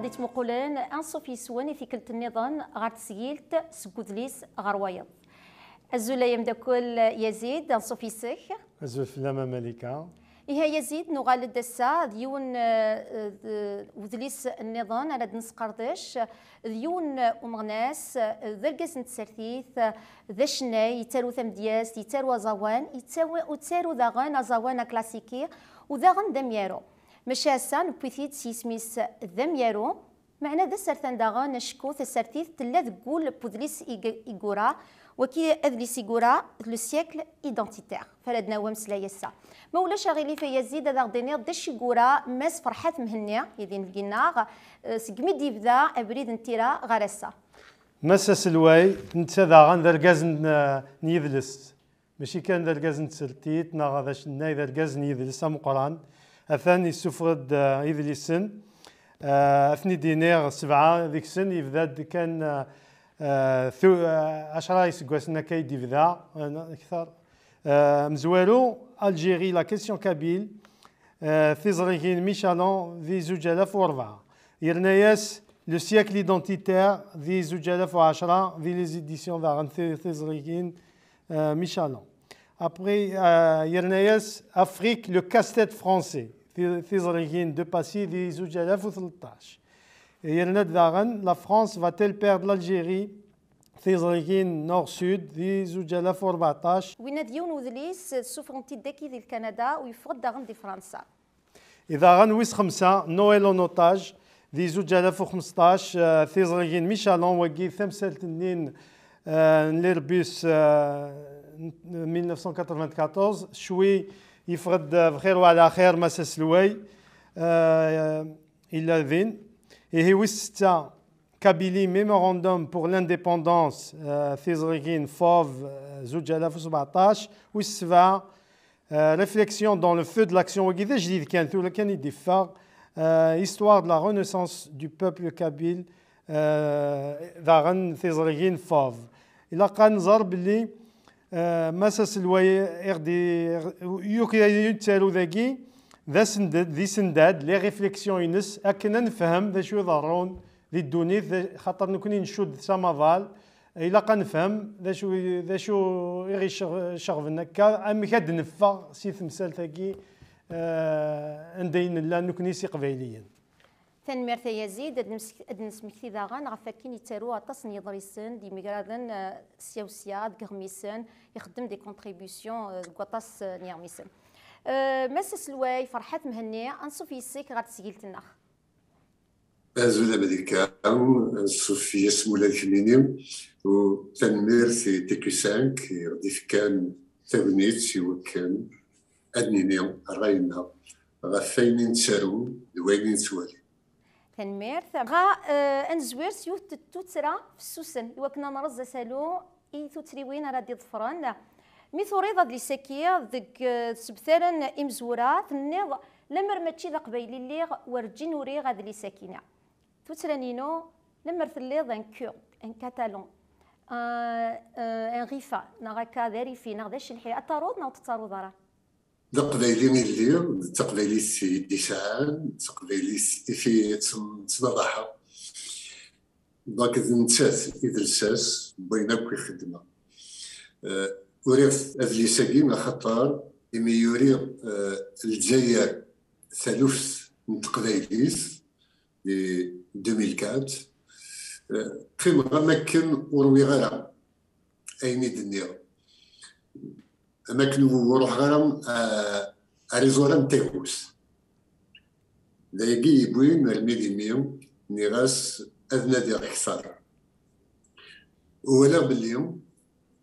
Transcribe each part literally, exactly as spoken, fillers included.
Ad ittmuqulen anṣuf yes-wen i tikkelt nniḍen ɣer tesgilt seg udlis ɣer wayeḍ. Azul ay amdakel Yazid, anṣuf yes-k. Azul fell-am a Malika. Iha Yazid, nuɣal-d ass-a d yiwen, eh, d, udlis nniḍen ara d-nesqerdec, d yiwen umeɣnas, d argaz n tsertit, d acennay, yettaru tamedyazt, yettaru aẓawan, yettawi-, yettaru daɣen aẓawan aklasiki, u daɣen d amyaru. Maca ass-a newwi-t-id s yisem-is d amyaru, meɛna d asertan daɣen acku tasertit tella deg wul n udlis i g-, i yura, wagi adlis i yura Le siècle identitaire, fara d-nawi ameslay ass-a. Ma ulac aɣilif a Yazid, ad aɣ-d-tiniḍ d acu i yura Mass Ferḥat Mhenni, i d inebgi-nneɣ, eh, segmi d-yebda abrid n tira ɣer ass-a. Mass aselway, netta daɣen d argaz n, n yidles. Mačči kan d argaz n tsertit neɣ d acennay, d argaz n yidles ameqqran. Atan yessufeɣ-d, eh, idlisen. Eh, ad ten-id-iniɣ sebɛa deg-sen, yebda-d kan, eh, eh, tu-, eh, ɛecra iseggasen akka i d-yebda, eh, akter. Eh, amezwaru, Algérie, la question kabyle, eh, tiẓrigin Michalan di zuǧ alaf u rebɛa. Yerna-yas Le siècle identitaire di zuǧ alaf u ɛecra, di les éditions daɣen ti-, tiẓrigin, eh, Michalan. Après, eh, yerna-yas Afrique, le casse-tête français, ti-, tiẓrigin de Passy di zuǧ alaf u tleṭṭac. Yerna-d daɣen La France va-t-elle perdre l'Algérie, tiẓrigin Nord-Sud di zuǧ alaf u rbeɛṭac. Winna d yiwen udlis, ssufɣen-t-id dagi di Lkanada u yeffeɣ-d daɣen di Fransa. Daɣen wis xemsa, Noël en otage, di zuǧ alaf u xmesṭac, eh, tiẓrigin Michalan, wagi tamsalt-nni n, eh, n l'Airbus, eh, n mille neuf cent quatre-vingt-quatorze, ccwi yeffeɣ-d, eh, bxir wa ɛla xir, Mass aselway, eh, yella din. Ihi wis setta, Kabylie, Mémorandum pour l'indépendance, eh, tiẓrigin Fauve, eh, zuǧ alaf u sbeɛṭac, wis sebɛa, eh, Réflexion dans le feu de l'action, wagi d ajdid kan, tura kan i d-iffeɣ, eh, Histoire de la renaissance du peuple kabyle, eh, daɣen tiẓrigin Fauve. Ilaq ad nẓer belli, eh, Mass aselway i ɣ-d-, yuki yettaru dagi, d asendad, d isendad, les réflexions-ines, akken ad nefhem d acu iḍerrun di ddunit, d, xaṭer nekni ncudd s amaḍal, ilaq ad nefhem d acu, d acu i ɣ-iceɣ-, ceɣben akka, amek ad d-neffeɣ si temsalt-agi, eh, anda i nella nekni s Iqbayliyen. Tanemmirt a Yazid, ad nemsek-, ad nesmekti daɣen ɣef wakken yettaru aṭas n yiḍrisen d yimegraden, eh, sya u sya deg iɣmisen, ixeddem des contributions, eh, deg waṭas, eh, n yiɣmisen. Eh, Mass aselway Ferḥat Mhenni, anṣuf yes-k ɣer tesgilt-nneɣ. Azul a Malika, anṣuf yes-m ula d kemmini, u tanemmirt i T Q cinq i ɣ-d-ifkan tagnit i wakken ad nini ṛṛay-nneɣ ɣef wayen i nettaru d wayen i nettwali. Tanemmirt. Dɣa, eh, ad nezwir s yiwet n tuttra fessusen i wakken ad nreẓ asalu i tuttriwin ara d-iḍefren. Mi turiḍ adlis-agi deg, eh, sebtaren imezwura, tenniḍ: "Lemmer mačči d aqbayli lliɣ, werǧin uriɣ adlis-agi-nni." Tuttra-nni-inu, lemmer telliḍ un Kurde, un Catalan, un, un, un Rifa, neɣ akka d Arifi, neɣ d acelḥi, ad taruḍ neɣ ur tettaruḍ ara? D aqbayli i lliɣ, d taqbaylit i d-isɛan, d taqbaylit i fi-, tt-, ttnaḍaḥeɣ. Donc, d nettat i d lsas n wayen akk i xeddmeɣ. Eh, uriɣ adlis-agi axaṭer imi uriɣ, eh, Lezzayer, taluft n teqbaylit, di deux mille quatre, eh, qqimeɣ am akken ur ṛwiɣ ara ayen i d-nniɣ. Am akken ur ruḥeɣ ara, eh, ar iẓuran n tagut. D ayagi i yi-yewwin armi d imi nniɣ-as ad nadiɣ kter. U walaɣ belli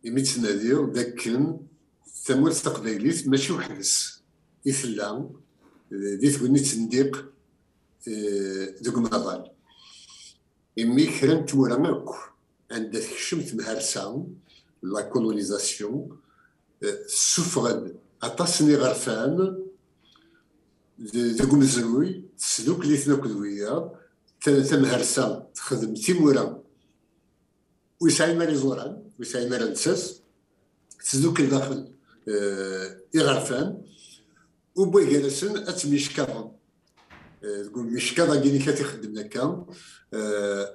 imi ttnadiɣ d akken tamurt taqbaylit mačči weḥd-s i tella, eh, di tegnit n diq, eh, deg umaḍal. Imi kra n tmura akk anda tekcem temharsa, la colonisation, eh, tessufeɣ-d aṭas n iɣerfan de-, deg umezruy, tesdukkel-iten akked wiyaḍ, ta-, tamharsa texdem timura ur yesɛin ara iẓuran, ur yesɛin ara lsas, tesdukkel daxel, eh, iɣerfan, u wway gar-asen ad ttemyeckaḍen. Eh, deg umeckaḍ-agi-inek ad t-ixedmen akka, eh,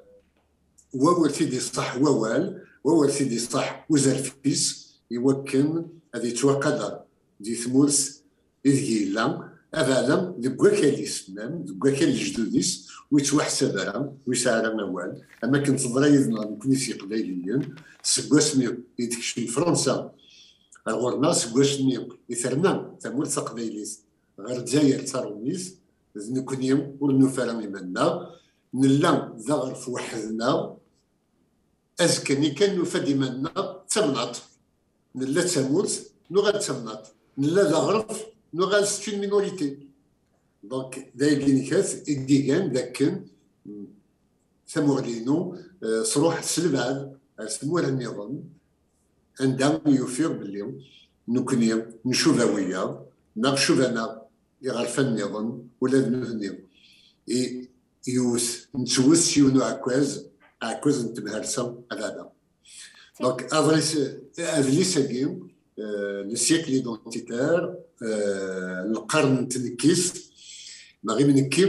wa ur t-id-iṣaḥ wawal, wa ur t-id-iṣaḥ uzerfis, i wakken ad yettwaqader di tmurt ideg yella, ad alam deg wakal-is, même deg wakal n lejdud-is, ur yettwaḥsab ara, ur yesɛi ara awal, am akken teḍra yid-neɣ nekkni s Yeqbayliyen, seg wasmi i d-tekcem Fransa ar ɣur-neɣ, seg wasmi i terna tamurt taqbaylit ɣer Lezzayer d taṛumit, d nekkni ur nufi ara iman-nneɣ, nella d aɣref weḥd-neɣ, azekka-nni kan nufa-d iman-nneɣ d tamnaḍt, nella d tamurt, nuɣal d tamnaḍt, nella d aɣref, nuɣal c'est une minorité. Donc, d ayagi-inek i d-igan d akken, mm, tamuɣli-inu, eh, tṛuḥ s lebɛed ar tmura nniḍen, anda i ufiɣ belli nekkni ncuba wiyaḍ, neɣ cuban-aɣ iɣerfan nniḍen, ula d nutni. I, yiwet, nettwet s yiwen uɛekkaz, aɛekkaz n temharsa abeɛda. Donc, adlis, adlis-agi, euh, le siècle identitaire, euh, lqern n tnekkit, neɣ imnekki,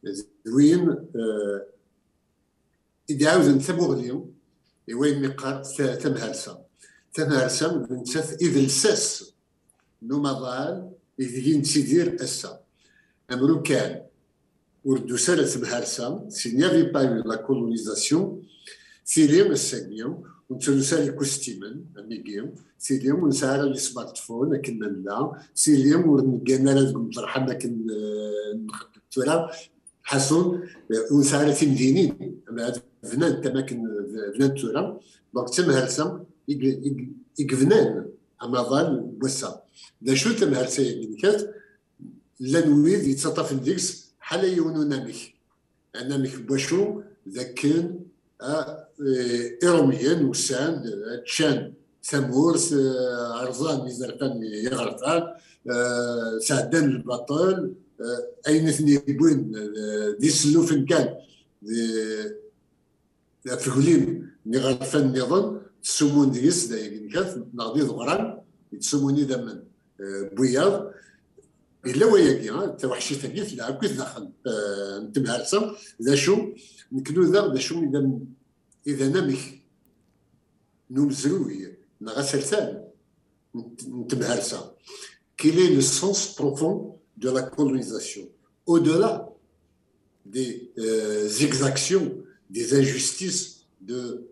d win, euh, i d-iɛawden tamuɣli i wayen mi qqar ta-, tamharsa. Tamharsa d nettat i d lsas n umaḍal ideg i nettidir ass-a. Amrukan ur d-tusi ara temharsa, s'il n'y avait pas eu la colonisation, tili ass-agi ur nettlusu ara ikustimen, am wigi, tili ur nesɛi ara les smartphones akken ma nella, tili ur neggan ara deg umeṭreḥ am akken, eh, nxeddem tura, ḥaṣun, eh, ur nesɛi ara timdinin, bnant am akken, eh, bnant tura. Donc d tamharsa i, i, i yebnan amaḍal n wass-a. D acu tamharsa-agi-inek? Llan wid yettaṭṭafen deg-s ḥala yiwen unamek. Anamek n wacu? D akken, ah, eh, Iṛumyen usan-d, ah, ččan tamurt, eh, rẓan izerfan n yiɣerfan, eh, sɛeddan lbaṭel, eh, ayen i ten-yewwin, eh, d isellufen kan, d, d afeglim n yiɣerfan nniḍen, ttsumun deg-s d ayagi-inek, neɣ d iḍebran, yettsumun idammen, eh, n wiyaḍ. Yella wayagi, ha, taweḥcit-agi tella akk i daxel, eh, n temharsa. D acu? Nekk nudaɣ d acu i d am-, i d anamek n umezruy neɣ asertan n, n temharsa. Quel est le sens profond de la colonisation? Au-delà des, euh, exactions, des injustices, de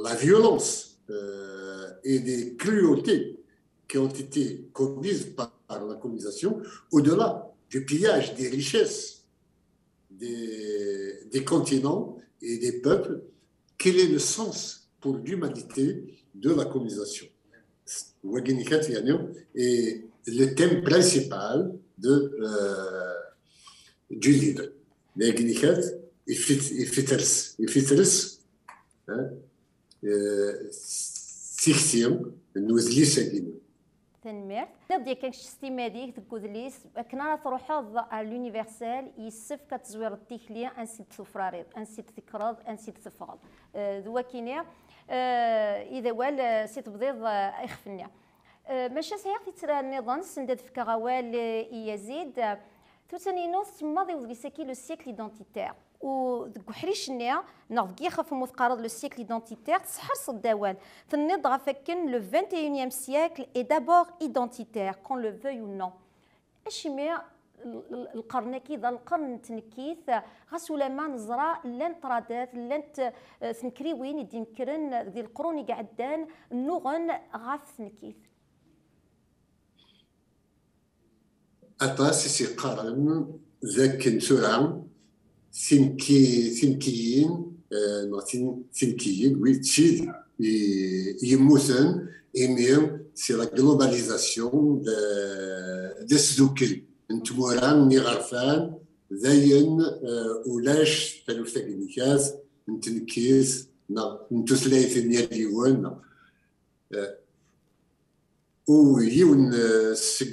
la violence, euh, et des cruautés qui ont été commises par la colonisation, au-delà du pillage des richesses des, des continents et des peuples, quel est le sens pour l'humanité de la colonisation? Wagi-inek, yani, est le thème principal de, euh, du livre. Wagi-inek, il fit-, il fitres, il fitres, hein, euh, tikti n udlis-agi. Tanemmirt. Tenniḍ-d yakan kečč s timmad-ik deg udlis, akken ara truḥeḍ ar l'universel, yessefk ad teẓwireḍ tikli ansi d-tufrariḍ, ansi d-tekkreḍ, ansi d-teffɣeḍ. Eh, d wakini, eh, i d awal, eh, si tebdiḍ, eh, ixef-nni. Eh, maca sɛiɣ tuttra nniḍen, send ad fkeɣ awal, eh, i Yazid. Tuttra-inu tsemmaḍ i udlis-agi le siècle identitaire. U deg uḥric-nni, neɣ deg yixef umi teqqareḍ le siècle identitaire, tesḥerseḍ-d awal. Tenniḍ-d ɣef wakken le vingt et unième siècle est d'abord identitaire, qu'on le veuille ou non. Acimi l-, l-, lqern-agi d alqern n tnekkit, ɣas ulama neẓra llant ṭṭradat, llant, eh, tnekriwin i d-inekkren di leqrun i iɛeddan, nnuɣen ɣef tnekkit? Aṭas i s-yeqqaren d akken tura tinki-, tinkiyin, eh, neɣ tin-, tinkiyin, wi d tid i-, yemmuten, imi c'est la globalisation d, d asdukkel n tmura n yiɣerfan, dayen, eh, ulac taluft-agi-inek n tnekkit neɣ n tutlayt n yal yiwen, neɣ, eh, U yiwen, eh, seg,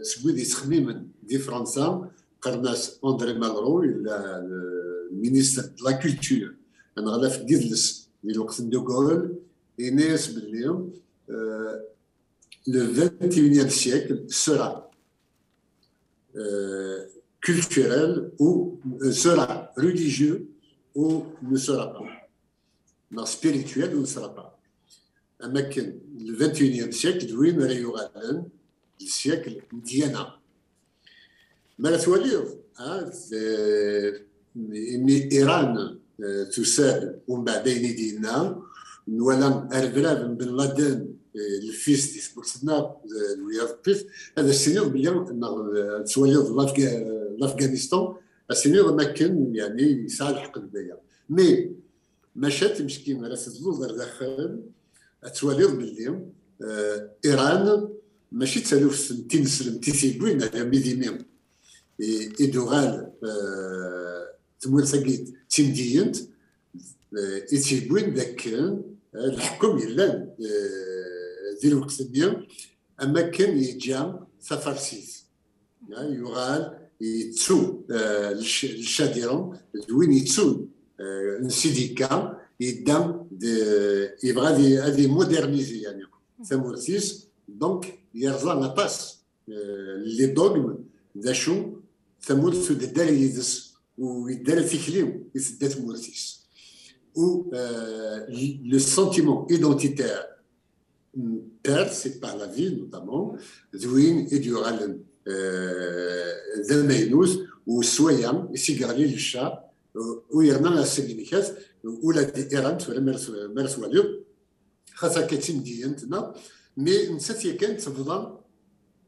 seg wid yettxemmimen di Fransa, qqaren-as André Malraux, yella, eh, ministre de la culture, aneɣlaf n yidles di lweqt n De Gaulle, yenna-yas belli, eh, le vingt et unième siècle sera, eh, culturel ou sera religieux ou ne sera pas, neɣ spirituel ou ne sera pas. Am akken, le vingt et unième siècle d win ara yuɣalen d siècle n ddyana. Mi ara twaliḍ, ah, d- imi Iran, eh, tusa-d, umbeɛd ayen i d-yenna, nwala arebrab n Ben Laden, eh, lfis di tmurt-nneɣ, eh, d wiyaḍ n ṭṭif, ad as-tiniḍ belli, neɣ, eh, ad twaliḍ l'Afga- l'Afghanistan, ad as-tiniḍ am akken, yani, yesɛa lḥeqq deg waya. Mais, maca timeckin ara tedluḍ ar daxel, ad twaliḍ belli, eh, Iran mačči d taluft n tineslemt i t-yewwin armi d imi i, i d-tuɣal, eh, tmurt-agi d timdiyent, eh, i tt-yewwin d akken, eh, leḥkem yellan, eh, di lweqt-nni, am akken yeǧǧa tafarsit. Ya, yuɣal yettu, eh, le ch-, le Shah d'Iran, d win yettun, eh, n Sidika, yedda d, yebɣa ad y-, ad yemmodernizi, yani, tamurt-is. Donc, yerẓa aṭas, eh, les dogmes, d acu, tamurt ur tedda ara yid-s, ur yedda ara tikli i tedda tmurt-is. Ou, eh, le sentiment identitaire perd, c'est par la ville notamment, d win i d-yuɣalen, eh, d amaynut, u s waya i s-yeɣli le Shah, u yerna ass-agi ula d Iran tura, mi ara t-, mi ara twaliḍ, xas akka d timdiyent, neɣ, mais nettat yakan tebḍa,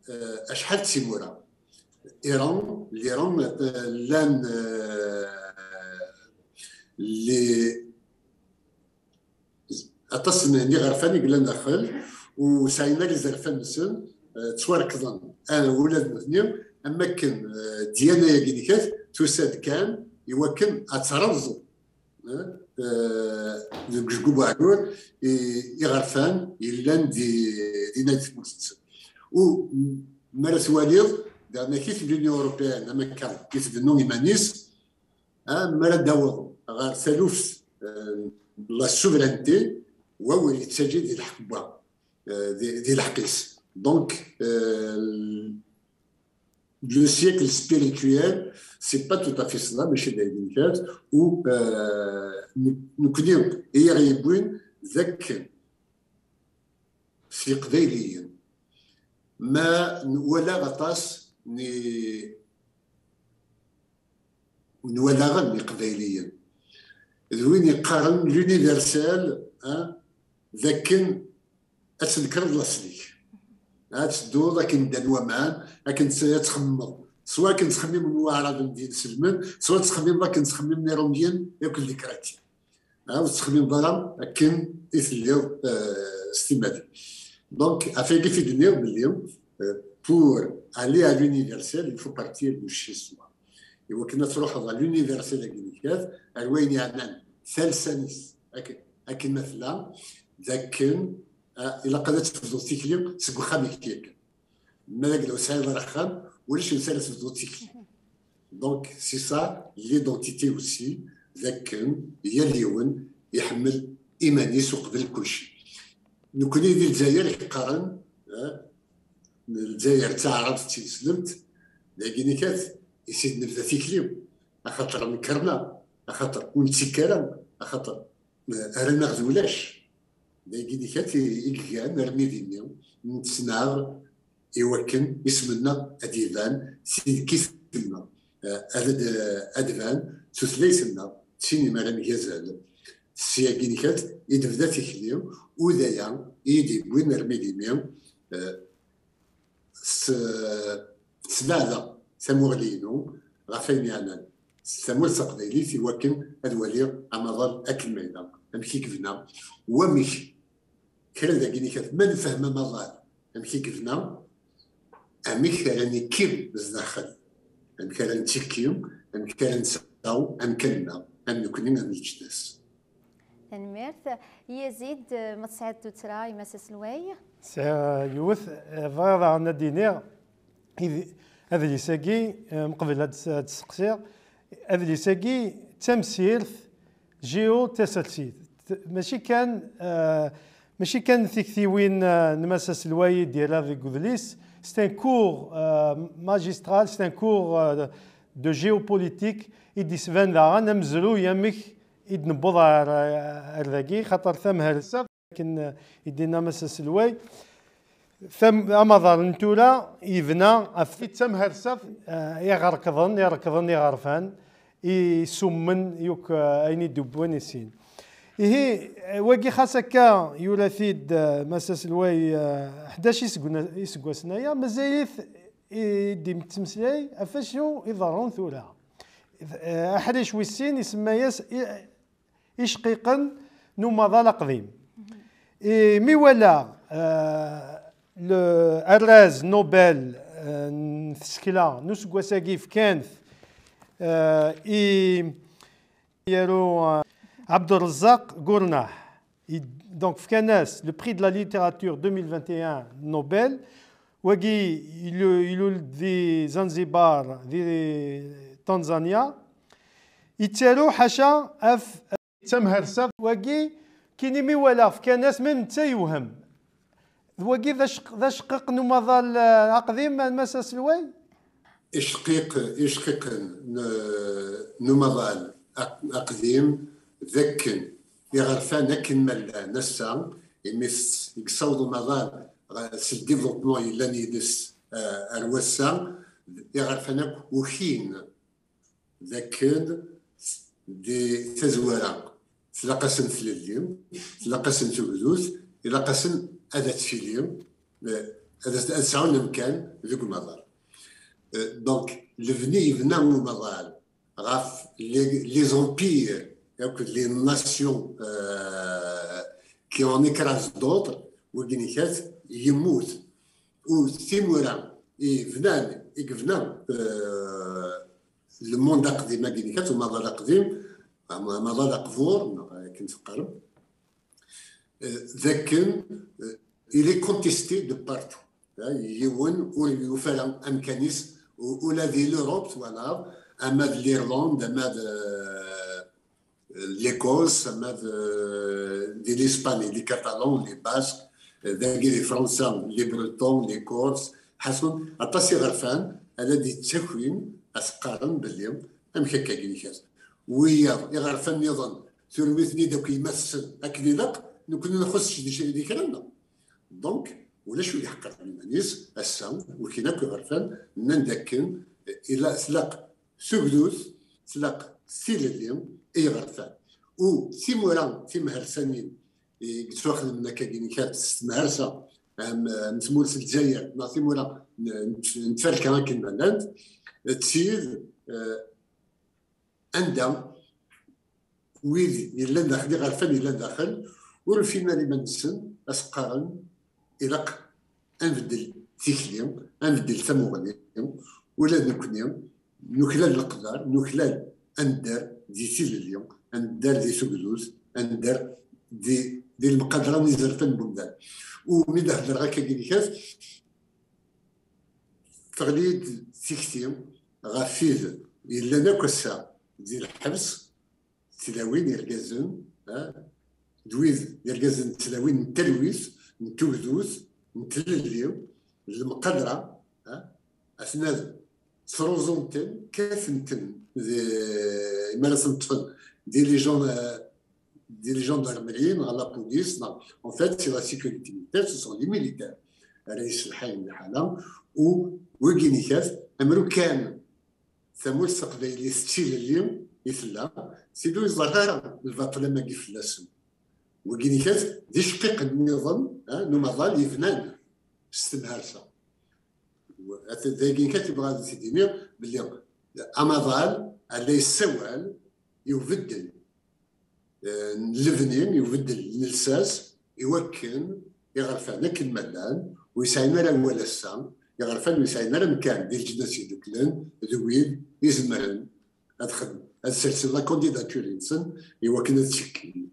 eh, acḥal d timura. Iran, l'Iran, eh, llan, eh, les aṭas n, n yiɣerfan i yellan daxel, ur sɛin ara izerfan-nsen, eh, ttwarekḍen, ah, ula d nutni, am wakken, eh, ddyana-agi n kat tusa-d kan i wakken ad terreẓ, eh, eh, deg ujgu n uɛgur, i, iɣerfan yellan di, di nadi tmurt-nsen. U m-, mi ara twaliḍ, daɣen akit l'Union européenne, am akka i tbennu iman-is, ah, mi ara d-taweḍ ɣer taluft, eh, la souveraineté, wa ur yettaǧi di lḥeqq n wa, eh, di, di lḥeqq-is. Donc, eh, le siècle spirituel, c'est pas tout à fait cela, mačči d ayen kan, u, eh, ne-, nekkni i aɣ-yewwin d akken s Iqbayliyen. Ma nwala aṭas n i-, nwalaɣen Iqbayliyen d win yeqqaren l'universel, ah, d akken ad tnekreḍ laṣel-ik. Ad tedduḍ akken ddan waman, akken tt-, ad txemmeḍ. Swa akken ttxemmimen Waɛraben d inselmen, swa ad txemmimeḍ akken ttxemmimen Iṛumyen akked les chrétiens. Ah, ur tettxemmimeḍ ara akken i telliḍ, eh, s timmad-ik. Donc, ɣef wayagi i d-nniɣ belli, eh, pour aller à l'universel, il faut partir de chez soi. I wakken ad truḥeḍ à l'universel-agi n kat, ar wayen yeɛnan talsa-nnes, ak-, akken ma tella, d akken, ah, ilaq ad tebduḍ tikli seg uxxam-ik yakan. Ma d agla ur tesɛiḍ ara axxam, ulac ansi ara tebduḍ tikli. Donc, c'est ça l'identité aussi, d akken yal yiwen iḥemmel iman-is uqbel kulci. Nekkni di Lezzayer i qqaren, eh, Lezzayer d taɛrabt d tineslemt, dagi nikat, i s-id-nebda tikli, axaṭer nekkerna, axaṭer ur nettikk ara, axaṭer, eh, rran-aɣ d ulac. Dagi nikat i, i igan armi d imi nettnaɣ i wakken isem-nneɣ ad iban si lkif-nneɣ, eh, ad, ad, ad ban tutlayt-nneɣ d tin imi ara ngazal. Syagi nikat i d-tebda tikli, u d aya i yi-d-yewwin armi d imi, eh, s-, sbeɛdeɣ tamuɣli-inu ɣef wayen yeɛnan s tamurt taqbaylit i wakken ad waliɣ amaḍal akken ma yella, amek i yebna, wamek kra dagi nikat ma nefhem amaḍal amek i yebna, amek ara nikki zdaxel, amek ara nettikki, amek ara nsaw amkan-nneɣ, am nekni, am leǧnas. Tanemmirt. Yazid, ma tesɛiḍ tuttra i Mass Aselway? Sɛiɣ yiwet, eh, bɣiɣ daɣen ad d-iniɣ, id-, adlis-agi, eh, mqbel ad s-, ad d-sseqsiɣ, adlis-agi d tamsirt géotasalsit. T-, mačči kan, eh, mačči kan tiktiwin, eh, n Mass Aselway i d-yerra deg udlis, c'est un cours, eh, magistral, c'est un cours, eh, de géopolitique i d-isban daɣen amezruy amek i d-newweḍ ar, ar dagi, xaṭer tamhersa akken i d-yenna Mass Aselway, tam-, amaḍal n tura yebna ɣef tamhersa, eh, iɣerqḍen, irekkḍen iɣerfan, isummen yakk, eh, ayen i d-wwin i sin. Ihi, eh, wagi xas akka yura-t-id, eh, Mass Aselway, eh, ḥdac isegna-, iseggasen aya, mazal-it i d-yettmeslay ɣef wacu iḍerrun tura. Eh, aḥric wis sin isemma-yas i-, Icqiqen n umaḍal aqdim. I mi walaɣ, eh, le, arraz Nobel, eh, n tsekla n useggas-agi fkan-t, eh, i yaru, eh, Abdurrezzaq Gurnah. I, donc, fkan-as le prix de la littérature deux mille vingt et un Nobel. Wagi ilu-, ilul di Zanzibar, di Tanzania. Yettaru ḥaca af tamhersa. Wagi, kini mi walaɣ fkan-as, même netta yewhem. D wagi d aceq-, d aceqqaq n umaḍal, eh, aqdim, a Mass Aselway? Icqiq-, icqiqen n, n umaḍal aq-, aqdim d akken iɣerfan akken ma llan ass-a, imi s-, i yessaweḍ umaḍal ɣer, s le développement yellan yid-s, eh, ar wass-a, iɣerfan akk ukin d akken di tazwara tlaq-asen tlelli, tlaq-asen tugdut, ilaq-asen ad tili, eh, ad, ad sɛun amkan deg umaḍal. Eh, donc, lebni yebna umaḍal ɣef les, les empires, akked les nations, euh, qui en écrasent d'autres, wagi nikat yemmut. U timura i bnan, i yebna, euh, le monde aqdim-agi nikat, umaḍal aqdim, am-, amaḍal aqbur, neɣ akken teqqarem, euh, d akken, euh, il est contesté de partout. Hein, yiwen ur yufi ara amkan-is, u-, ula di l'Europe twalaḍ, ama d l'Irlande, ama d, euh, l'Écosse, ama d, euh, di l'Espagne, les Catalans, les Basques, euh, dagi di Fransa, les Bretons, les Corses, ḥasun, aṭas iɣerfan, ad d-yettakin, ad s-qqaren belli amek akka i ikas. Wiyaḍ, iɣerfan nniḍen, turwi-ten-id akk yemma-tsen akken ilaq, nekkni nxuṣ di, di kra-nneɣ. Donc, ulac ur yeḥqer iman-is, ass-a, wikin akk iɣerfan, nnan-d akken, ila, tlaq tugdut, tlaq tilelli i yiɣerfan. U timura timhersanin i yettwaxedmen akkagi nikat s temhersa am, am tmurt n Lezzayer, neɣ timura n, n, n tferka akken ma llant, d tid, eh, anda wid yellan daxel, iɣerfan yellan daxel, ur ufin ara iman-nsen, ad s-qqaren, ilaq ad nbeddel tikli, ad nbeddel tamuɣli, ula d nekkni, nuklal leqder, nuklal ad nedder di tilelli, ad nedder di tugdut, ad nedder di, di lemqadra n yizerfan n wemdan. U mi d-hedreɣ akka ginikat, teɣli-d tikti ɣef wid yellan akk ass-a di lḥebs, tlawin irgazen, ha, d wid irgazen n tlawin n talwit, n tugdut, n tlelli, d lemqadra, ha, atnan ttruẓun-ten, kkaten-ten, d, imi ara ten-ṭṭfen, di les gens, euh, di les gendarmeries, neɣ la police, neɣ, en fait, c'est la sécurité militaire, ce sont les militaires. Ara yesselḥayen lḥala, u wigi nikat, amru kan tamurt taqbaylit d tilelli i tella, sidi ur yeẓerr ara lbaṭel am wagi fell-asen. Wigi nikat d icqiqen nniḍen, ha, n umaḍal yebnan s temhersa. At-, dagi nikat yebɣa ad t-id-iniɣ belli amaḍal ala yessawal i ubeddel, eh, n lebni, i ubeddel n lsas, i wakken iɣerfan akken ma llan, ur yesɛin ara awal ass-a, iɣerfan ur yesɛin ara amkan di leǧnas yeddukklen, d wid izemren ad xedmen, ad sersen la candidature-nsen i wakken ad ttekkin.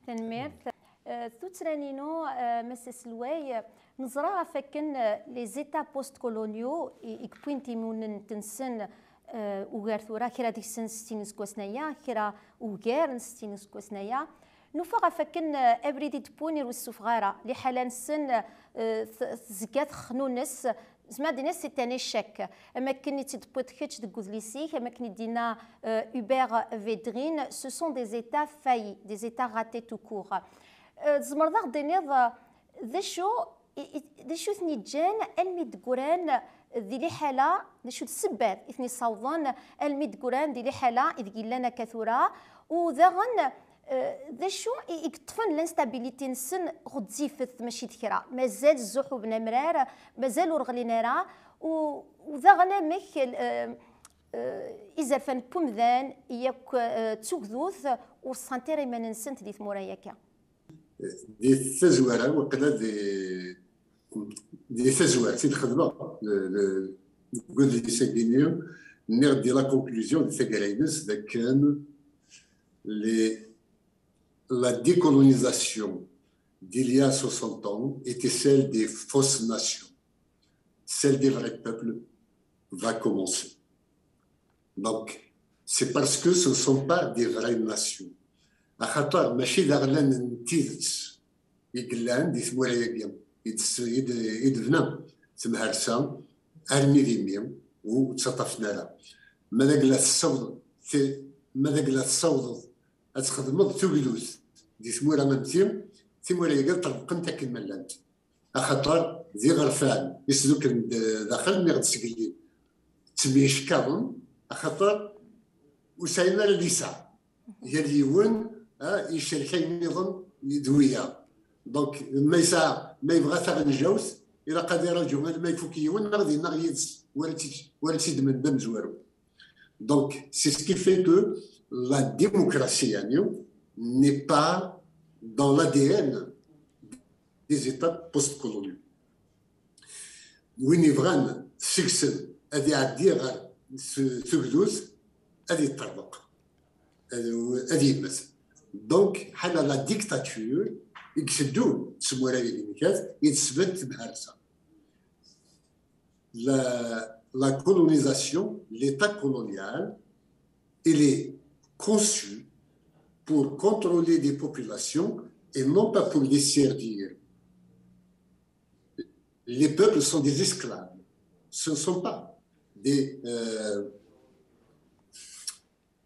Tanemmirt. Eh, tuttra-inu, eh, Mass Aselway, eh, neẓra ɣef wakken, eh, les États post-coloniaux i, i yewwin timunent-nsen, eh, ugar tura, kra deg-sen settin iseggasen aya, kra ugar n settin iseggasen aya. Nufa ɣef wakken, eh, abrid i d-wwin ur isuffeɣ ara. Liḥala-nsen, eh, t-, tezga texnunes, Zemreɣ ad d-iniɣ c'est un échec. Am akken i tt-id-tewwiḍ kečč deg udlis-ik, am akken i d-yenna euh, Hubert Védrine, ce sont des États faillis, des États ratés tout court. Euh, tzemreḍ ad ɣ-d-tiniḍ euh, d acu i- i- d acu i ten-iǧǧan almi d-ggran di liḥala, d acu d ssebbat i ten-yessawḍen almi d-ggran di liḥala ideg llan akka tura, u daɣen euh, d acu i i yeṭṭfen l'instabilité-nsen ɣezzifet mačči d kra, mazal zzuḥuben amrar, mazal ur ɣlin ara, u u daɣen amek euh, euh, izerfan n wemdan yakk euh, d tugdut ur ṣṣant ara iman-nsent di tmura-agi. Di tazwara, waqila di, di tazwara, i d-xedmeɣ, le, le, deg udlis-agi-nni, nniɣ di la conclusion, di taggara-ines, d akken les, la décolonisation d'il y a soixante ans était celle des fausses nations. Celle des vrais peuples va commencer. Donc, c'est parce que ce ne sont pas des vraies nations. Axaṭer mačči d aɣlan n tidet i yellan di tmura-agi i d-, i d-, i d-tebna temharsa armi d imi ur ttaṭṭafen ara. Ma d agla tessawḍeḍ, ti-, ma d agla tessawḍeḍ ad txedmeḍ tugdut di tmura am ti, timura-agi ad ṭṭerḍqent akken ma llant. Axaṭer d iɣerfan i sdukren d-, daxel, nniɣ-d sgelli ttemyeckaḍen, axaṭer ur sɛin ara lisaɛ. Yal yiwen ah, icerk ayen nniḍen d wiyaḍ. Donc, ma yesɛa, ma yebɣa taɣenjawt, ilaq ad iraǧu alma ifuk yiwen neɣ dinna yid-s, wara tt-, wara tt-id-tmend amezwaru. Donc, c'est ce qui fait que la démocratie, yani, n'est pas dans l'A D N des États postcoloniaux. Win yebɣan seg-sen ad iɛeddi ɣer s-, tugdut, ad yeṭṭerḍeq, ad, ad yemmet. Donc, ḥala la dictature i iteddu s tmura-agi-nni, i tesbedd temharsa. La, la colonisation, l'État colonial, il est conçu pour contrôler des populations et non pas pour les servir. Les peuples sont des esclaves. Ce ne sont pas des, euh,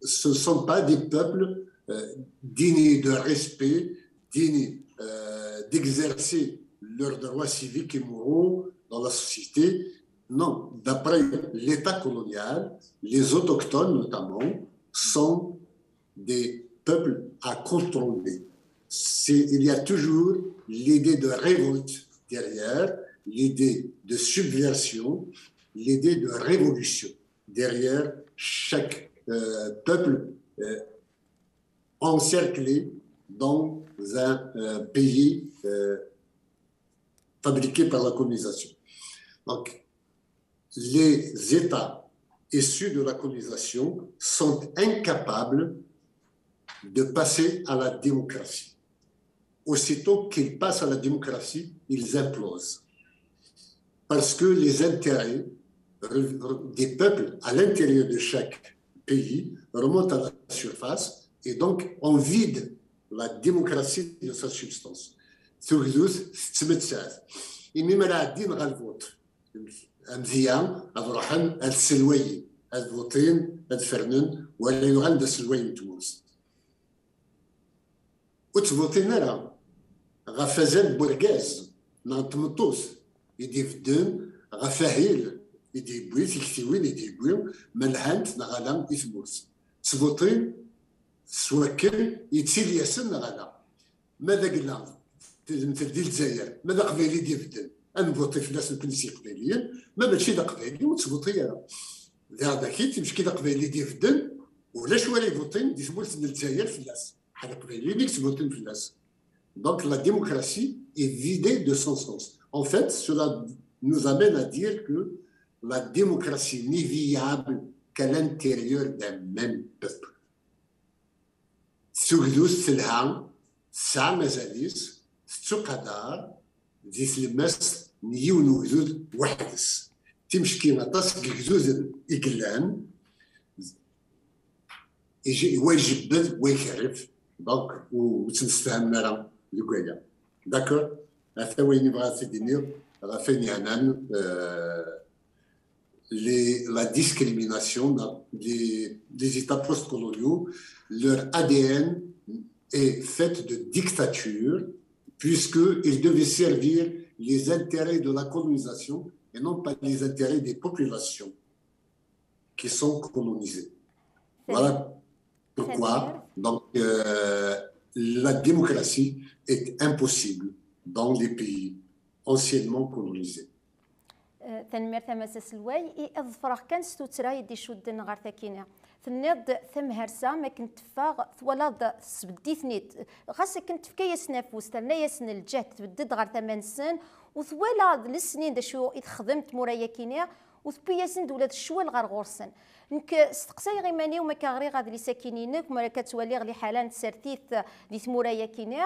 ce ne sont pas des peuples euh, dignes de respect, dignes euh, d'exercer leurs droits civiques et moraux dans la société. Non, d'après l'État colonial, les autochtones notamment sont des peuples à contrôler. C'est, il y a toujours l'idée de révolte derrière, l'idée de subversion, l'idée de révolution derrière chaque euh, peuple euh, encerclé dans un euh, pays euh, fabriqué par la colonisation. Donc, les États issus de la colonisation sont incapables de passer à la démocratie. Aussitôt qu'ils passent à la démocratie, ils implosent. Parce que les intérêts re-, re-, des peuples à l'intérieur de chaque pays remontent à la surface et donc on vide la démocratie de sa substance. Tugdut tettmettat. Imi ma la ɛeddin ɣer lvut, amdiya ad ruḥen ad selwayen, ad vuṭin, ad fernen, wala yuɣalen d aselway n tmurt. Ur ttvuṭin ara ɣef azal n urgaz neɣ n tmeṭṭut i d-ibedden, ɣef ahil i d-yewwi, tiktiwin i d-yewwi, ma lhant neɣ ala i tmurt. Ttvuṭin s wakken yettili-asen neɣ ala. Ma d agla, tedlemt di Lezzayer, ma d aqbayli i d-ibedden, ad nvuṭi fell-as nekkni s Iqbayliyen, ma mačči d aqbayli ur ttvuṭi ara. Daɣ daki, mačči d aqbayli i d-ibedden, ulac wara ivuṭin di tmurt n Lezzayer fell-as. Ḥala aqbayli i yettvuṭin fell-as. Donc la démocratie est vidée de son sens. En fait, cela nous amène à dire que la démocratie n'est viable qu'à l'intérieur d'un même peuple. Tugdut telha, tesɛa azal-is, tettuqadar di tlemmast n yiwen ugdud weḥd-s. Timecki aṭas n yegduden i yellan, ij-, wa ijebbed, wa ikerref, donc ur, ur ttemsefhamen ara deg waya. D'accord? Ata wayen i bɣiɣ ad t-id-iniɣ. ɣef wayen yeɛnan, euh, les, la discrimination, les, les États postcoloniaux, leur A D N est faite de dictature, puisqu'ils devaient servir les intérêts de la colonisation et non pas les intérêts des populations qui sont colonisées. Voilà pourquoi, donc, euh, la démocratie est impossible dans les pays anciennement colonisés. Tanemmirt a Mass aselway. I ad ḍefreɣ kan s tuttra i d-icudden ɣer takini. Tenniḍ-d tamhersa, mi akken teffeɣ, twalaḍ tesbeddit-ten-id. Ɣas akken tefka-yasen afus, terna-yasen lǧehd, tbedd-d ɣer tama-nsen, u twalaḍ lesnin d acu i texdem tmura-yakini, u tewwi-yasen-d ula d ccwal ɣer ɣur-sen. Nekk steqsayeɣ iman-iw, mi akka ɣriɣ adlis-akini-inek, mi akka ttwaliɣ liḥala n tsertit di tmura-yakini,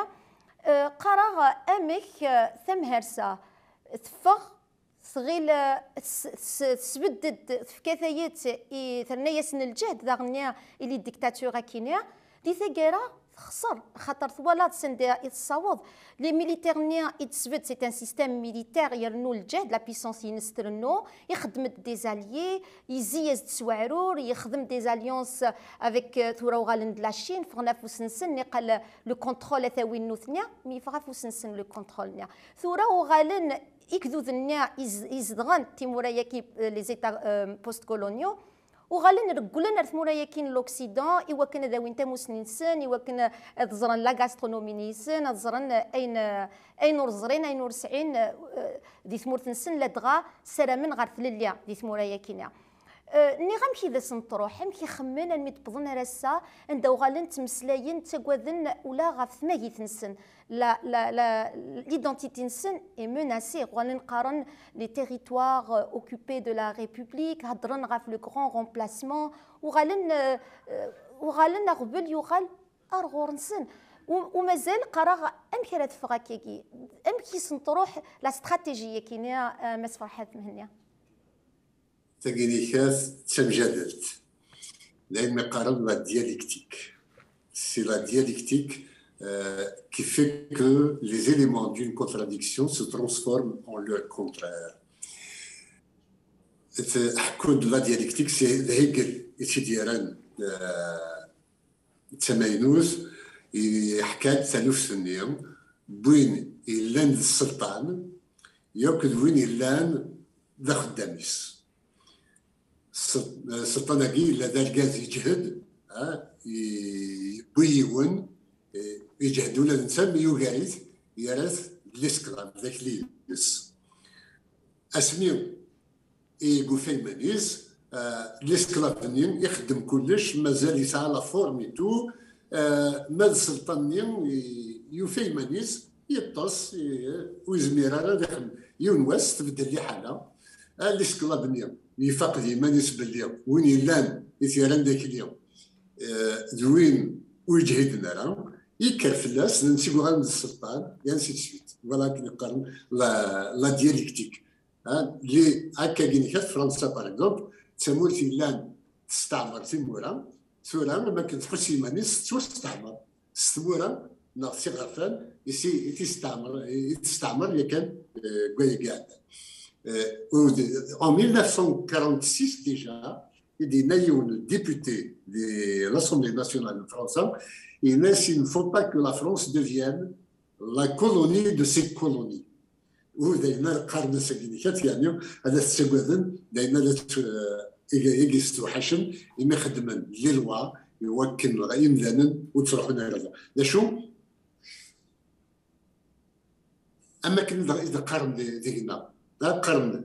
eh, qqareɣ amek, eh, tamhersa teffeɣ, tɣil, eh, tes-, tes-, tesbedd-d, tefka tayet i, terna-yasen lǧehd daɣen i les dictatures akini, di taggara texṣer, xaṭer twalaḍ sanda i tessaweḍ. Les militaires-nni i d-tesbedd, c'est un système militaire, yernu lǧehd, la puissance-ines trennu, ixeddem-d des alliés, yezzi-yas-d s weɛrur, yexdem des alliances avec, euh, tura uɣalen d la Chine, ffɣen afus-nsen, niqal le contrôle a t-awin nutni, mi yeffeɣ afus-nsen le contrôle-nni. Tura uɣalen igduden-nni iz-, izedɣen timura-yaki, euh, les États, euh, post-coloniaux, uɣalen regglen ar tmura-yaki n l'Occident i wakken ad awin tamusni-nsen, i wakken ad ẓren la gastronomie-nsen, ad ẓren ayen, ayen ur ẓrin, ayen ur sɛin, eh, di tmurt-nsen, ladɣa ssaramen ɣer tlelli di tmura-yaki-nni. Eh, nniɣ amek i d asen-truḥ, amek i xemmen almi d-wwḍen ar ass-a, anda uɣalen ttmeslayen, ttagaden ula ɣef tmagit-nsen. La, la, la, l'identité-nsen est menacée. Uɣalen qqaren les territoires, euh, occupés de la République, heddren ɣef le grand remplacement. Uɣalen, euh, euh, uɣalen aɣbel yuɣal ar ɣur-nsen. U, u mazal qqareɣ amek ara teffeɣ akkagi? Amek i sen-truḥ la stratégie-yaki-nni, euh, Mass Ferḥat Mhenni? Taginikat d tamjadalt. D ayen mi qqaren la dialectique. C'est la dialectique, euh, qui fait que les éléments d'une contradiction se transforment en leur contraire. Ḥekku-d la dialectique, c'est d Hegel i tt-id-yerran, euh, d tamaynut, yeḥka-d taluft-nni n win yellan d sselṭan yakk d win yellan d axeddam-is. Sel-, sselṭan-agi yella d argaz yeǧhed, ha, yewwi yiwen, eh, yeǧhed ula d netta, mi yugar-it, yerra-t d l'esclave, d akli-ines. Asmi i yufa iman-is, eh, l'esclave-nni ixeddem kullec, mazal yesɛa la forme et tout, eh, ma d sselṭan-nni i-, yufa iman-is, yeṭṭes, i-, ur yezmir ara ad ixdem. Yiwen wass tbeddel liḥala, ah, l'esclave-nni yefaq d yiman-is belli win yellan i t-yerran d akli, eh, d win ur yeǧhiden ara, yekker fell-as, d netta i yuɣalen d sselṭan, et ainsi de suite. Voilà akken i qqaren la, la dialectique. Ha, li, akka gin kat Fransa, par exemple, d tamurt yellan testeɛmer timura, tura am akken tḥuss iman-is tettwasteɛmer s tmura neɣ s iɣerfan i si-, i testeɛmer, i testeɛmer yakan, eh, deg wayagi iɛeddan. Eh, u d-, en mille neuf cent quarante-six déjà, i d-yenna yiwen député de l'Assemblée nationale de France, il dit, il ne faut pas que la France devienne la colonie de ses colonies. U d ayen ara qqaren ass-agi-nni kat, yeɛni ad t-ttagaden, d ayen ara t-, eh, i, i yestewḥacen, imi xeddmen les lois i wakken imdanen ur ttruḥun ara da. D acu? Am akken i d-, i d-qqaren di, deg-neɣ. D qqaren,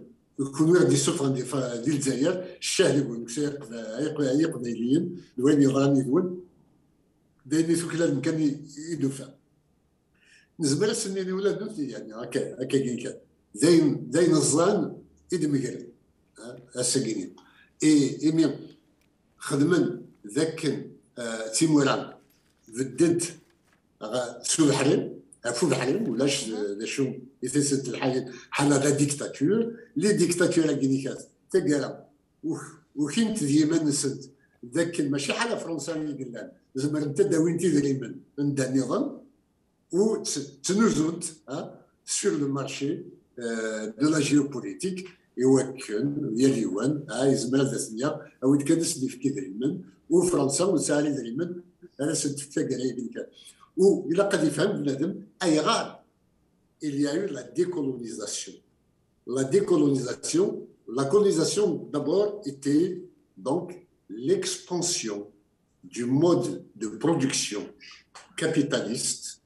kunwi i ɣ-d-yessufɣen di, fa-, di Lezzayer, ccah deg-wen, nekk ay iqba-, ay iq-, ay iqbayliyen, d wayen yeḍran yid-wen, d ayen i tuklalem kan i, i d-ufan. Nezmer ad s-nini ula d nutni, yeɛni, akka, akka gin kan. D ayen, d ayen ẓẓan i d-megren, ha, ass-agi-nni. I, imi xedmen d akken, eh, timura beddent ɣ-, s ubeḥri, ɣef ubeḥri, ulac, eh, d acu i tisent lḥayen, ḥala d dictature. Les dictatures-agi-nni kat, taggara, uk-, ukint d yiman-nsent, d akken mačči ḥala Fransa i yellan, zemrent ad d-awint idrimen n da nniḍen, u tt-, ttnuzunt, ha, sur le marché, euh, de la géopolitique, iwakken yal yiwen ah, yezmer ad as-nniɣ, awi-d kan ad s-d-yefk idrimen, u Fransa ur tesɛi ara idrimen ara s-d-tefk taggara-agi kan. U ilaq ad yefhem bnadem ayɣer il y a eu la décolonisation. La décolonisation, la colonisation d'abord était donc l'expansion du mode de production capitaliste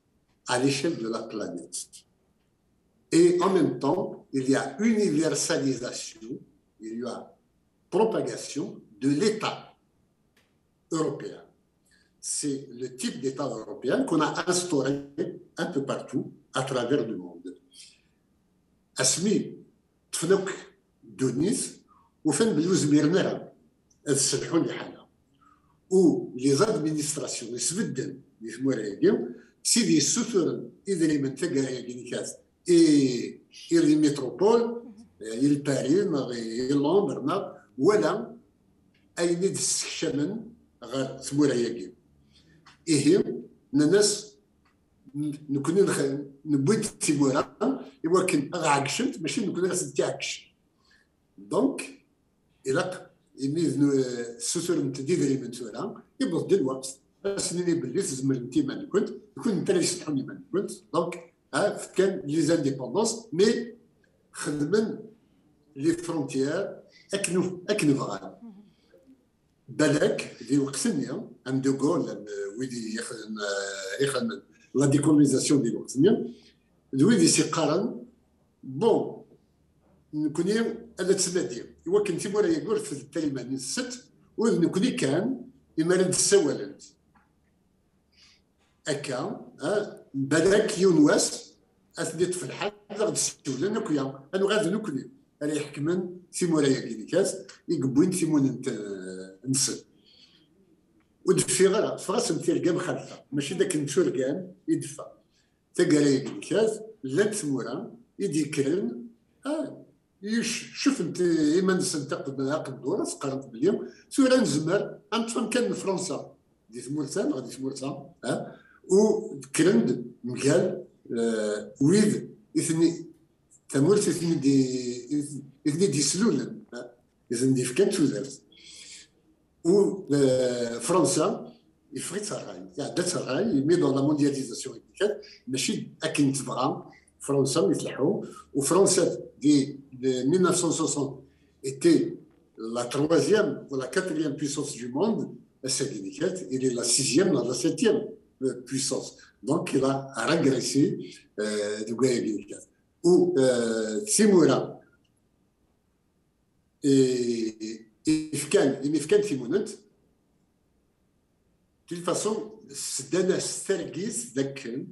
à l'échelle de la planète. Et en même temps, il y a universalisation, il y a propagation de l'État européen. C'est le type d'État européen qu'on a instauré un peu partout à travers le monde. Asmi ṭṭfen akk ddunit, ufan belli ur zmiren ara ad sselḥun liḥala. U les administrations isbedden di tmura-agi, d tid yessuturen idrimen taggara-agi n kat i, i les métropoles, i Paris, neɣ i Londres, neɣ wala ayen i d-ssekcamen ɣer tmura-agi. Ihi, nnan-as, nekkni newwi-d timura i wakken ad ɛeggcent, mačči d nekkni ad sent-iɛeggcen. Donc, ilaq imi d nu-, ssuturent-d idrimen tura, iwweḍ-d lweqt ad s-nini belli tzemremt iman-nkent, d kunemti ara yessetḥun iman-nkent. Donc, ah, fkan les indépendances, mais xedmen les frontières akken, akken bɣan. Balak, di lweqt-nni, am De Gaulle, am wid i ixedmen, eh, ixedmen la décolonisation di lweqt-nni, d wid i s-iqqaren, bon, nekkni ad nettnadi i wakken timura-agi ur tfeddel iman-nsent, u d nekkni kan imi ara d-ssawalent. Akka, ah, balak yiwen wass ad ten-iṭṭef lḥal, ad aɣ-d-ssiwlen akk ya, ad nuɣal d nekkni ara iḥekmen timura-agi n kat i yewwin timunent, eh, nsen. Ur d-teffiɣ ara, teffeɣ-asen tirga mxalfa, mačči d akken d turgan i d-teffeɣ. Taggara-agi n kat, llant tmura i d-yekkren, ah, yec-, cufent iman-nsent aqed-, aqeddur, ad qqarent belli tura nezmer ad neṭṭef amkan n Fransa di tmurt-a neɣ di tmurt-a, ah, u kkren-d mgal, eh, wid i ten-, tamurt i ten-id-, i ten-id-yeslulen, ah, i ten-id-yefkan tudert. U, eh, Fransa, yeffeɣ-itt ṛṛay, iɛedda-tt ṛṛay, imi dans la mondialisation i d-nekkat, mačči akken tebɣa Fransa mi tleḥḥu. U Fransa, di, de mille neuf cent soixante, était la troisième ou la quatrième puissance du monde, ass-agi nekkat, il est la sixième ou la septième, euh, puissance. Donc, il a régressé, euh, deg wayagi nekkat. U, euh, timura, i, i fkan, imi fkan timunent, de toute façon, sdan-as targit d akken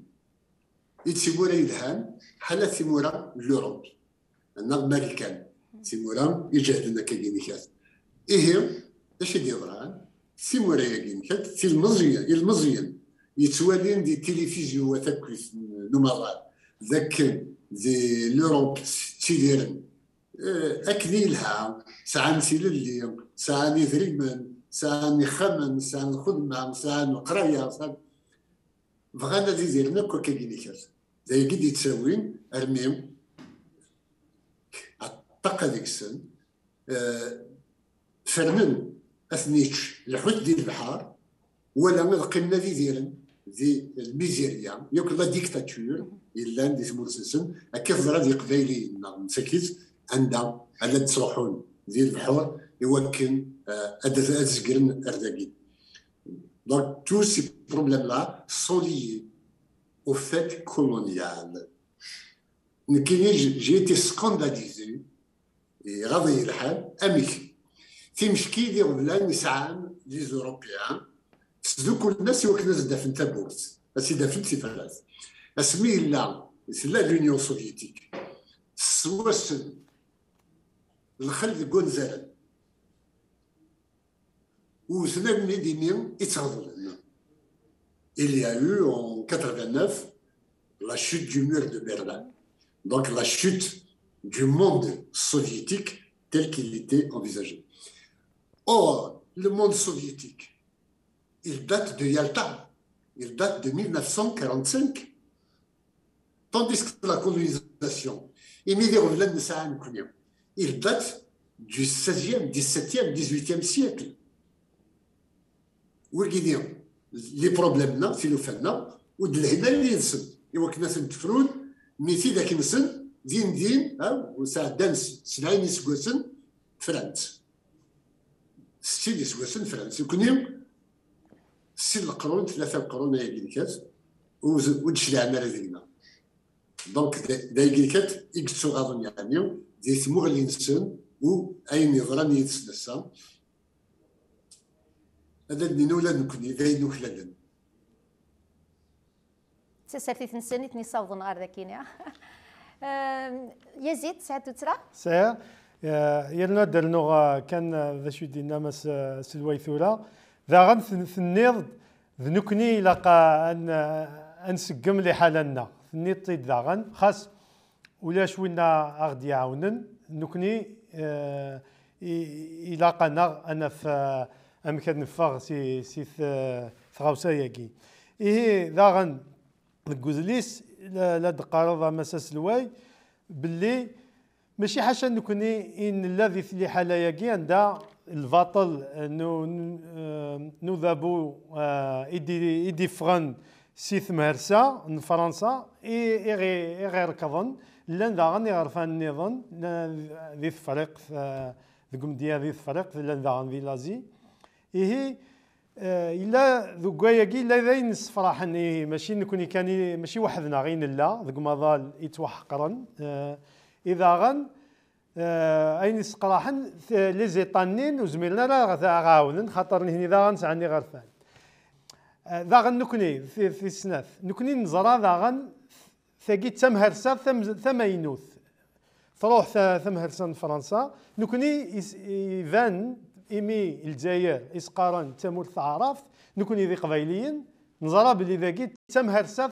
i d timura yelhan, ḥala timura n l'Europe, neɣ Marikan, timura iǧehden akka ginikat. Ihi, d acu i d-yeḍran? Timura-agi, tilmeẓyen, ilmeẓyen yettwalin di tilifizyu wa takkit n umaḍal, d akken di l'Europe ttidiren, eh, akken i yelha, sɛan tilelli, sɛan idrimen, sɛan ixxamen, sɛan lxedma, sɛan leqraya, sɛan, bɣan ad idiren akk akka ginikat. D ayagi d-yettawin armi ṭṭaqa deg-sen, eh, fernen ad ten-yečč lḥut di lebḥer, wala ad qqimen ad idiren di lmizirya, yakk la dictature yellan di tmurt-nsen, akka teḍra d Yiqbayliyen neɣ msakit, anda ad ttruḥun di lebḥur i wakken, eh, ad, ad zegren ar dagi. Donc, tous ces problèmes-là sont liés au fait colonial. Nekkini, j'ai été scandalisé, iɣaḍ-iyi lḥal, amek timekki d iɣeblan i sɛan les Européens, sdukulen-as i wakken ad s-d-afen tawwurt, ad s-id-afen tifrat. Asmi yella, tella l'Union soviétique, sswasen lxel deg wanzaren. Wwten almi d imi i ttɣeḍlen. Il y a eu en quatre-vingt-neuf la chute du mur de Berlin. Donc la chute du monde soviétique tel qu'il était envisagé. Or, le monde soviétique, il date de Yalta, il date de mille neuf cent quarante-cinq. Tandis que la colonisation, Imi d iɣeblan nesɛa nekkni, il date du seizième, dix-septième, dix-huitième siècle. Wigini, les problèmes-nneɣ, tilufa-nneɣ, ur d-lhin ara yid-sen, i wakken ad ten-tefrun, mi tidak-nsen, din din, ha, sɛeddan s-, sebɛin iseggasen, fran-tt. Settin iseggasen, fran-tt. Nekkni, sin leqrun, tlata leqrun ayagi nekkat, ur d-cliɛen ara deg-neɣ. Donc, d, d ayagi nekkat i yettuɣaḍen, yeɛni, di tmuɣli-nsen, u ayen yeḍran yid-sen ass-a, ad d-nini ula d nekkni, d ayen uklalen. D tasertit-nsen i ten-yessawḍen ɣer dagi-nni. Ehm, Yazid, tesɛiḍ tuttra? Sɛiɣ. Eh, yerna ad d-rnuɣ, eh, kan, eh, d acu i d-yenna Mass, eh, Selway tura. Daɣen ten-, tenniḍ-d, d nekkni ilaq, eh, ad n-, eh, ad nseggem liḥala-nneɣ. Tenniḍ-t-id daɣen, xas ulac winna a ɣ-d-iɛawnen, nekkni, eh, i-, ilaq-aneɣ ad naf, eh, amek ad neffeɣ si, si t-, tɣawsa-yagi. Ihi daɣen deg udlis la, la d-qqareḍ a Mass Aselway belli mačči ḥaca nekkni i nella di liḥala-yagi anda lbaṭel, eh, n u-, n, eh, n udabu, eh, i d-, i d-iffɣen si temhersa n Fransa i, i ɣ-, i ɣ-irekḍen, llan daɣen iɣerfan nniḍen, llan di Tefriqt, eh, deg umedya di Tefriqt, llan daɣen di Lazi. Ihi, eh, yella deg wayagi, yella d ayen yessefraḥen, ihi, mačči nekkni kan i, mačči weḥd-neɣ i nella deg umaḍal yettwaḥeqren, eh, i daɣen, eh, ayen yesseqraḥen, t-, les États-nni ur zmiren ara ad ɣ-, ad ɣ-ɛawnen, xaṭer nihni daɣen sɛan iɣerfan. Eh, daɣen nekkni, ti-, tis snat, nekkni neẓra daɣen tagi d tamhersa tam-, tamaynut. Truḥ ta-, tamhersa n Fransa. Nekkni is-, iban imi Lezzayer i s-qqaren d tamurt taɛrabt, nekkni d Iqbayliyen, neẓra belli dagi d tamhersa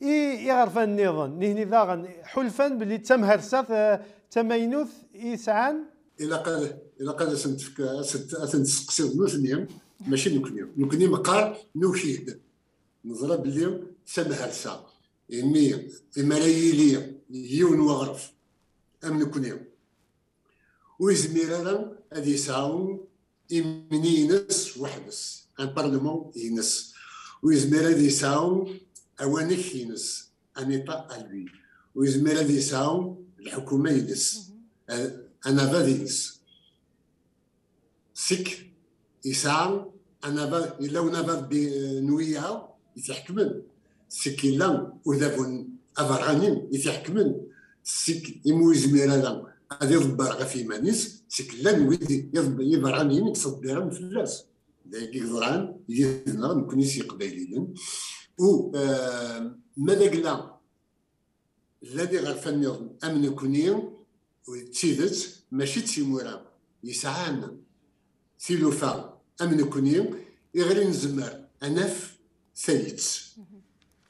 i iɣerfan nniḍen. Nihni daɣen ḥulfan belli d tamhersa ta-, tamaynut i sɛan. Ilaq ad, ilaq ad asen-tefk-, ad sen-, ad ten-tseqsiḍ nutni, mačči nekkni. Nekkni meqqar nuki-d. Neẓra belli d tamhersa. Imi, imi ara yili yiwen waɣref am nekkni, ur yezmir ara ad yesɛu imni-ines weḥd-s, un parlement-ines. Ur yezmir ad yesɛu awanek-ines, un État à lui. Ur yezmir ad yesɛu lḥukuma-ines, un anabaḍ-ines. Sik yesɛa anabaḍ, yella unabaḍ bi-, n wiyaḍ i t-iḥekmen. Sik yella udabu n aberrani i t-iḥekmen. Sik imi ur yezmir ara ad iḍebber ɣef yiman-is, sik llan wid iḍeb-, iberraniyen i yettḍebbiren fell-as. D ayagi i yeḍran yid-neɣ nekkni s Yiqbayliyen. U, eh, ma d agla llan iɣerfan nniḍen am nekkni, d tidet, mačči d timura yesɛan tilufa am nekkni, iɣer i nezmer ad naf tayet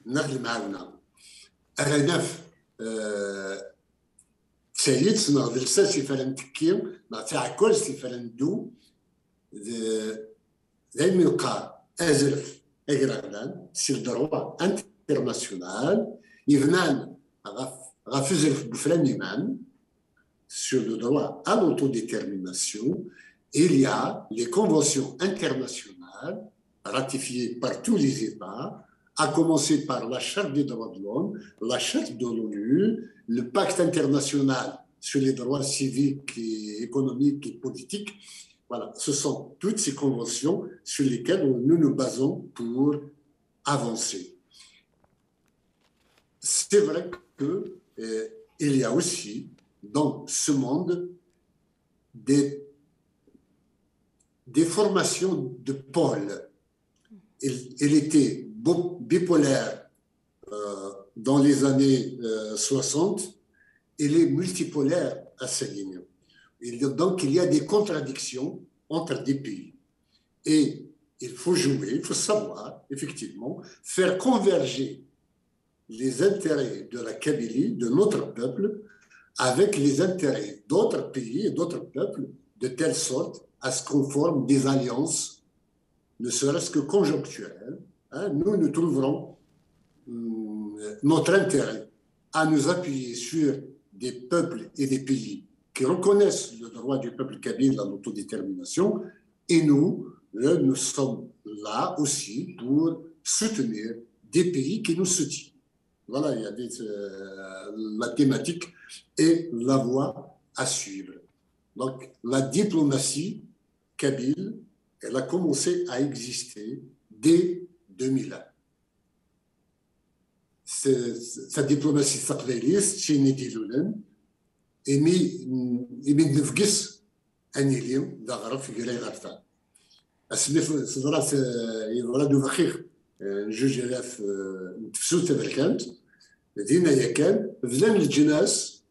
neɣ lemɛawna. Ara naf, eh, tayet neɣ d lsas i f ara ntekki, neɣ d taɛekkazt i f ara neddu, d, d ayen mi neqqar azref agraɣlan, c'est le droit international, yebnan ɣef, ɣef uzref n wefran iman, sur le droit à l'autodétermination, il y a les conventions internationales ratifiées par tous les États, à commencer par la Charte des droits de l'homme, la Charte de l'onu, le Pacte international sur les droits civiques et économiques et politiques. Voilà, ce sont toutes ces conventions sur lesquelles nous nous basons pour avancer. C'est vrai que, euh, il y a aussi dans ce monde des, des formations de pôles. Il, il était bo-, bipolaire, euh, dans les années, euh, soixante, il est multipolaire à Saguenay. Il, donc, il y a des contradictions entre des pays. Et il faut jouer, il faut savoir, effectivement, faire converger les intérêts de la Kabylie, de notre peuple, avec les intérêts d'autres pays et d'autres peuples, de telle sorte à ce qu'on forme des alliances, ne serait-ce que conjoncturelles. Hein, nous, nous trouverons, hum, notre intérêt à nous appuyer sur des peuples et des pays qui reconnaissent le droit du peuple kabyle à l'autodétermination. Et nous, euh, nous sommes là aussi pour soutenir des pays qui nous soutiennent. Voilà, il y a des, euh, la thématique et la voie à suivre. Donc, la diplomatie kabyle, elle a commencé à exister dès deux mille un. Cette diplomatie taqbaylit, c'est une idée, et mi, et mi nefgis anili d'aɣref gray ɣerfan. Asmi teḍra, yeḍra-d ubexxix n juj alaf n tefsut taberkant, dinna yakan bdan leǧnas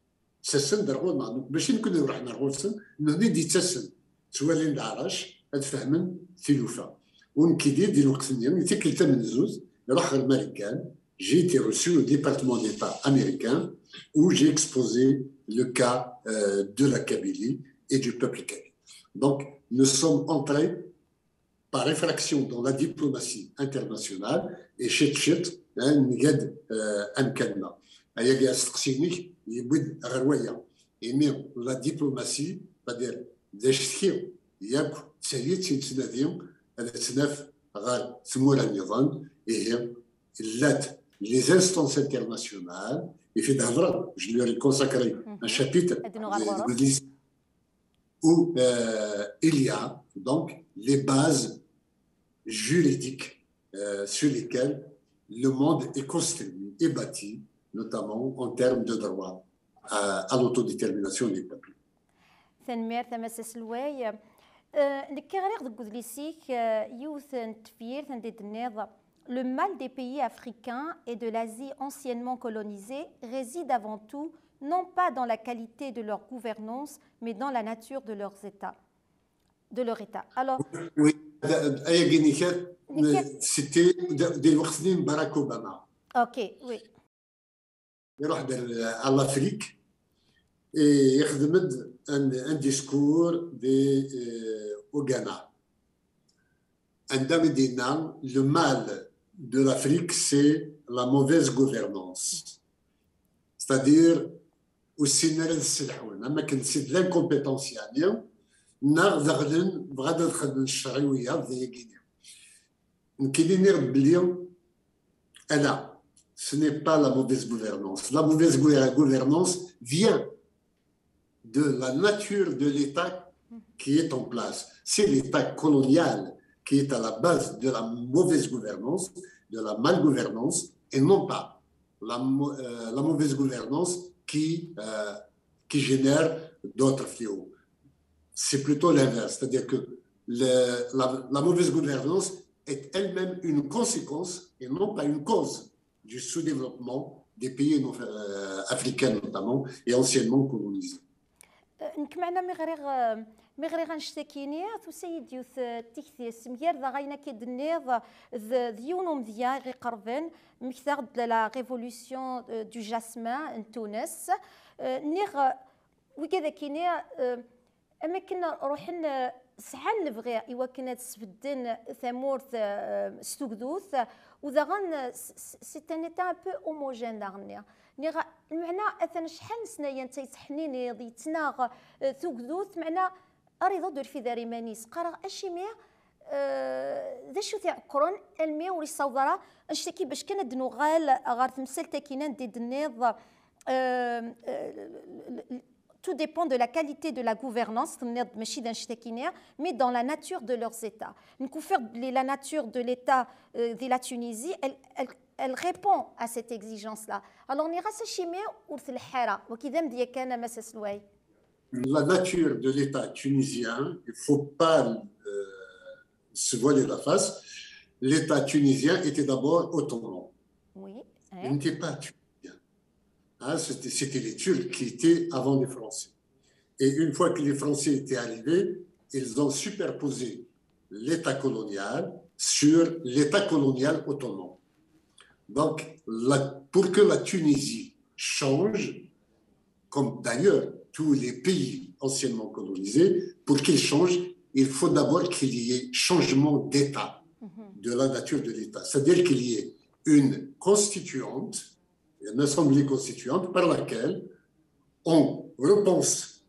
ttasen-d ar ɣur-neɣ, mačči nekkni ruḥen ar ɣur-sen, nutni d-yettasen, ttwalin leɛrac, ad fehmen tilufa. U nekkini di lweqt-nni, i tikkelt tamenzut, iruḥ ɣer Marikan, j'ai été reçu au département d'État américain où j'ai exposé le cas euh, de la Kabylie et du peuple kabyle. Donc, nous sommes entrés par effraction dans la diplomatie internationale et chet chet, hein, nga-d euh, amkan-nneɣ. Ayagi asteqsi-nnek yewwi-d ɣer waya. Imi la diplomatie, c'est-à-dire d acetki yakk d tayet i nettnadi ad tt-naf ɣer tmura nniḍen, ihi llant les instances internationales, i fi d-hedreɣ, je lui ai consacré un chapitre, ad nuɣal ɣur-s, où euh, il y a donc les bases juridiques euh, sur lesquelles le monde est construit et bâti, notamment en termes de droit à, à l'autodétermination des peuples. Tanemmirt a Mass aselway. Nekk ɣriɣ deg udlis-ik yiwet n tefyirt anda i d-tenniḍ: le mal des pays africains et de l'Asie anciennement colonisée réside avant tout non pas dans la qualité de leur gouvernance, mais dans la nature de leurs États, de leur État. Alors, oui, ayagi nekkat, c'était di lweqt-nni n Barack Obama. Ok, oui. Iruḥ-d à l'Afrique et yexdem-d un, un discours di euh, au Ghana. Anda i d-yenna: le mal de l'Afrique, c'est la mauvaise gouvernance. C'est-à-dire, ur ssinen ara ad sselḥun, am akken c'est de l'incompétence, yeɛni, neɣ deɣlen, bɣan ad xedmen ccer i wiyaḍ d ayagi-nni. Nekkini nniɣ-d belli ala, ce n'est pas la mauvaise gouvernance. La mauvaise gouvernance vient de la nature de l'État qui est en place. C'est l'État colonial qui est à la base de la mauvaise gouvernance, de la malgouvernance, et non pas la, euh, la mauvaise gouvernance qui, euh, qui génère d'autres fléaux. C'est plutôt l'inverse, c'est-à-dire que le, la, la mauvaise gouvernance est elle-même une conséquence et non pas une cause du sous-développement des pays euh, africains notamment et anciennement colonisés. Nekk meɛna mi ɣriɣ mi ɣriɣ annect-akini, tusa-yi-d yiwet tikti, semgardeɣ ayen akka i d-tenniḍ d yiwen umedya i ɣ-iqerben, mmektaɣ-d la révolution du jasmin n Tunes. Nniɣ wigad akini am akken ruḥen sɛan lebɣi i wakken ad sbedden tamurt s tugdut, u daɣen c'est un état un peu homogène daɣenni. Niɣ lmeɛna atan acḥal n sna-ya netta yettḥenniniḍ, yettnaɣ tugdut, meɛna ar iḍ ur d-irfid ara iman-is. Qqareɣ acimi, d acu t-iɛekkren almi ur yessaweḍ ara annect-agi? Bac kan ad d-nuɣal ɣer temsalt-agi anda i d-tenniḍ tout dépend de la qualité de la gouvernance, tenniḍ-d mačči d annect-agi-nni, mais dans la nature de leurs États. Nekk ufiɣ-d belli la nature de l'État di la Tunisie, elle, elle, elle répond à cette exigence-là. Alors, nniɣ-as acimi ur tleḥḥi ara. Wagi d amedya kan, a Mass aselway. La nature de l'État tunisien, il ne faut pas euh, se voiler la face. L'État tunisien était d'abord ottoman. Oui. Il n'était pas tunisien. Hein, c'était les Turcs qui étaient avant les Français. Et une fois que les Français étaient arrivés, ils ont superposé l'État colonial sur l'État colonial ottoman. Donc, la, pour que la Tunisie change, comme d'ailleurs tous les pays anciennement colonisés, pour qu'il change, il faut d'abord qu'il y ait changement d'État, de la nature de l'État. C'est-à-dire qu'il y ait une constituante, une assemblée constituante par laquelle on repense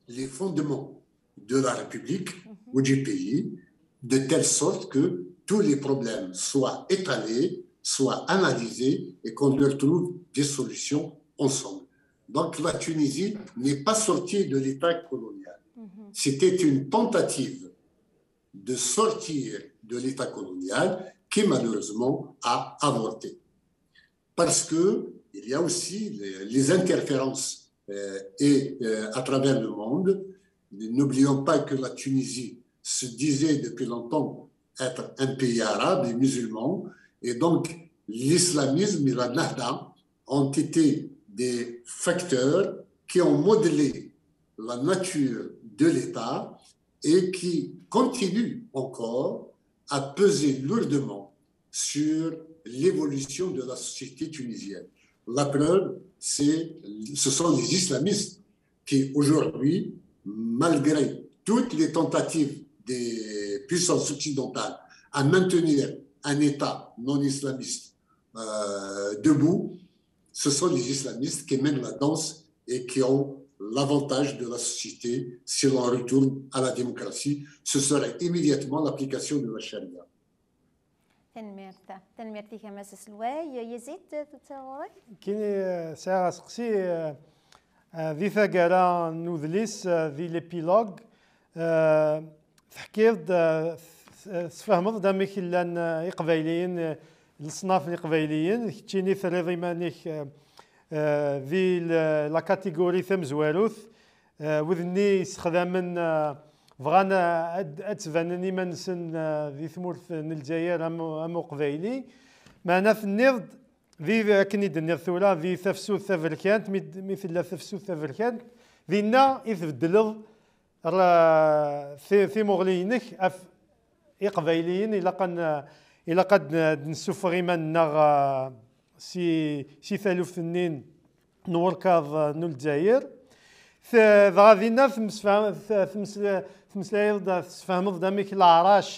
les fondements de la République ou du pays, de telle sorte que tous les problèmes soient étalés, soient analysés et qu'on leur trouve des solutions ensemble. Donc la Tunisie n'est pas sortie de l'État colonial. C'était une tentative de sortir de l'État colonial qui malheureusement a avorté. Parce que il y a aussi les, les interférences euh, et euh, à travers le monde. N'oublions pas que la Tunisie se disait depuis longtemps être un pays arabe et musulman, et donc l'islamisme et la Nahda ont été des facteurs qui ont modelé la nature de l'État et qui continuent encore à peser lourdement sur l'évolution de la société tunisienne. La preuve, c'est, ce sont les islamistes qui aujourd'hui, malgré toutes les tentatives des puissances occidentales à maintenir un État non islamiste euh, debout, ce sont les islamistes qui mènent la danse et qui ont l'avantage de la société si l'on retourne à la démocratie. Ce serait immédiatement l'application de la charia. Tanemmirt. Tanemmirt-ik a Mass Aselway. Yazid, tutta ɣur-k? Kini eh, sɛiɣ aseqsi eh, eh, di taggara n udlis eh, di l'épilogue eh, teḥkiḍ-d eh, s- tesfehmeḍ-d amek llan eh, iqbayliyen eh, leṣnaf n iqbayliyen keččini terriḍ iman-ik eh, eh, di l- la catégorie tamezwarut eh, wid-nni yessexdamen eh, bɣan eh, ad ad ttbanen iman-nsen eh, di tmurt n Lezzayer am am uqbayli meɛna tenniḍ-d di akken i d-tenniḍ tura di tafsut taberkant mi d- mi tella tafsut taberkant dinna i tbeddleḍ ra- ti- timuɣli-inek ɣef iqbayliyen ilaq ad n- ilaq ad n- ad nessufeɣ iman-nneɣ ah, si si taluft-nni n urkaḍ ah, n Lezzayer. Te- Dɣa dinna temsfa- te- temsla- temslayeḍ-d tesfehmeḍ-d amek leɛrac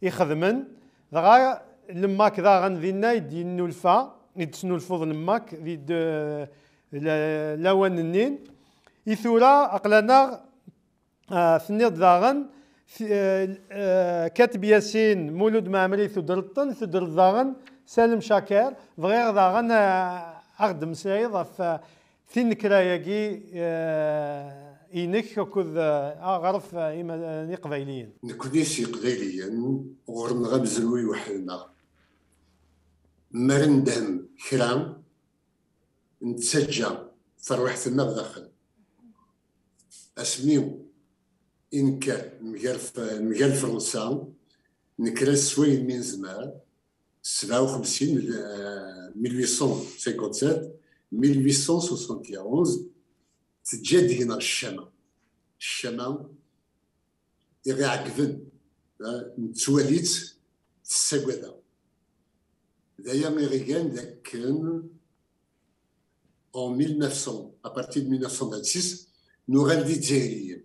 i xedmen. Dɣa lemmak daɣen dinna i d-yennulfa i d-tesnulfuḍ lemmak di d- la- lawan-nni. I tura aql-aneɣ Ah, tenniḍ daɣen ti- eh, eh, Kateb Yasin, Mulud Mɛemmri tudreḍ-ten, tudreḍ daɣen Salem Chaker. Bɣiɣ daɣen eh, ad ɣ-d-temmeslayeḍ ɣef eh, tinekra-agi eh, inek akked eh, aɣref eh, ima- eh, n Iqbayliyen. Nekni s Iqbayliyen ɣur-neɣ amezruy weḥd-neɣ. Mi ara nedhem kra, nettaǧǧa tarwiḥt-nneɣ daxel. Asmi i nekker mgal F- mgal Fransa, nekker-as s wayen mi nezmer, sebɛa u xemsin, eh, mille huit cent cinquante-sept, mille huit cent soixante et onze, teǧǧa deg-neɣ ccama. Ccama i ɣ-iɛeggben, eh, nettwali-tt tessagad-aɣ. D aya i ɣ-igan d akken en mille neuf cents, à partir de mille neuf cent vingt-six, nuɣal d Izzayriyen.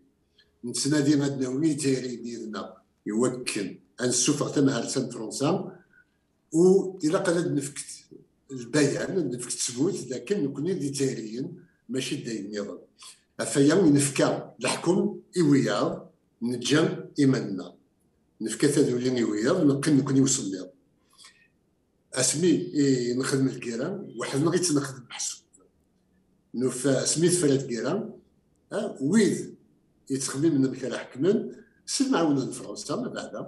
Nettnadi ad nawi Izzayriyen yid-neɣ i wakken ad nessufeɣ tamharsa n Fransa, u ilaq ad d-nefk lbayan, ad d-nefk ttbut d akken nekni d Izzayriyen, mačči d ayen nniḍen. Ɣef waya i nefka leḥkem i wiyaḍ, neǧǧa iman-nneɣ. Nefka taduli i wiyaḍ, neqqim nekni i usemmiḍ. Asmi i nexdem lgira, weḥd-neɣ i tt-nexdem meḥsub. Nufa asmi tefra lgira, ah, wid yettxemmimen amek ara ḥekmen, s lemɛawna n Fransa, abeɛda,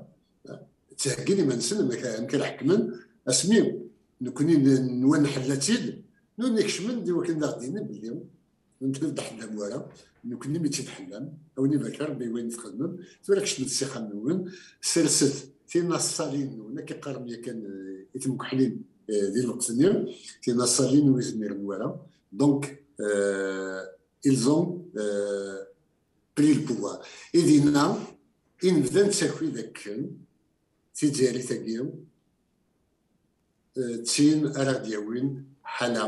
ah, ttheggin iman-nsen amek amek ara ḥekmen, asmi nekni n- nwan nḥella-tt-id, nutni kecmen-d i wakken d aɣ-d-inin belli ur d-tḥellam wara, nekni mi tt-id-tḥellam, a wen-ibarek Rebbi i wayen txedmem, tura kecmet s ixxamen-nwen, serset tinaṣṣalin-nwen, akka qqaren yakan eh, i tmekḥlin eh, di lweqt-nni, tinaṣṣalin ur izmiren wara. Donc, euh, ils ont euh, pris le pouvoir. I dinna i nebda nettaki d akken tizzayrit-agi eh, d tin ara ɣ-d-yawin ḥala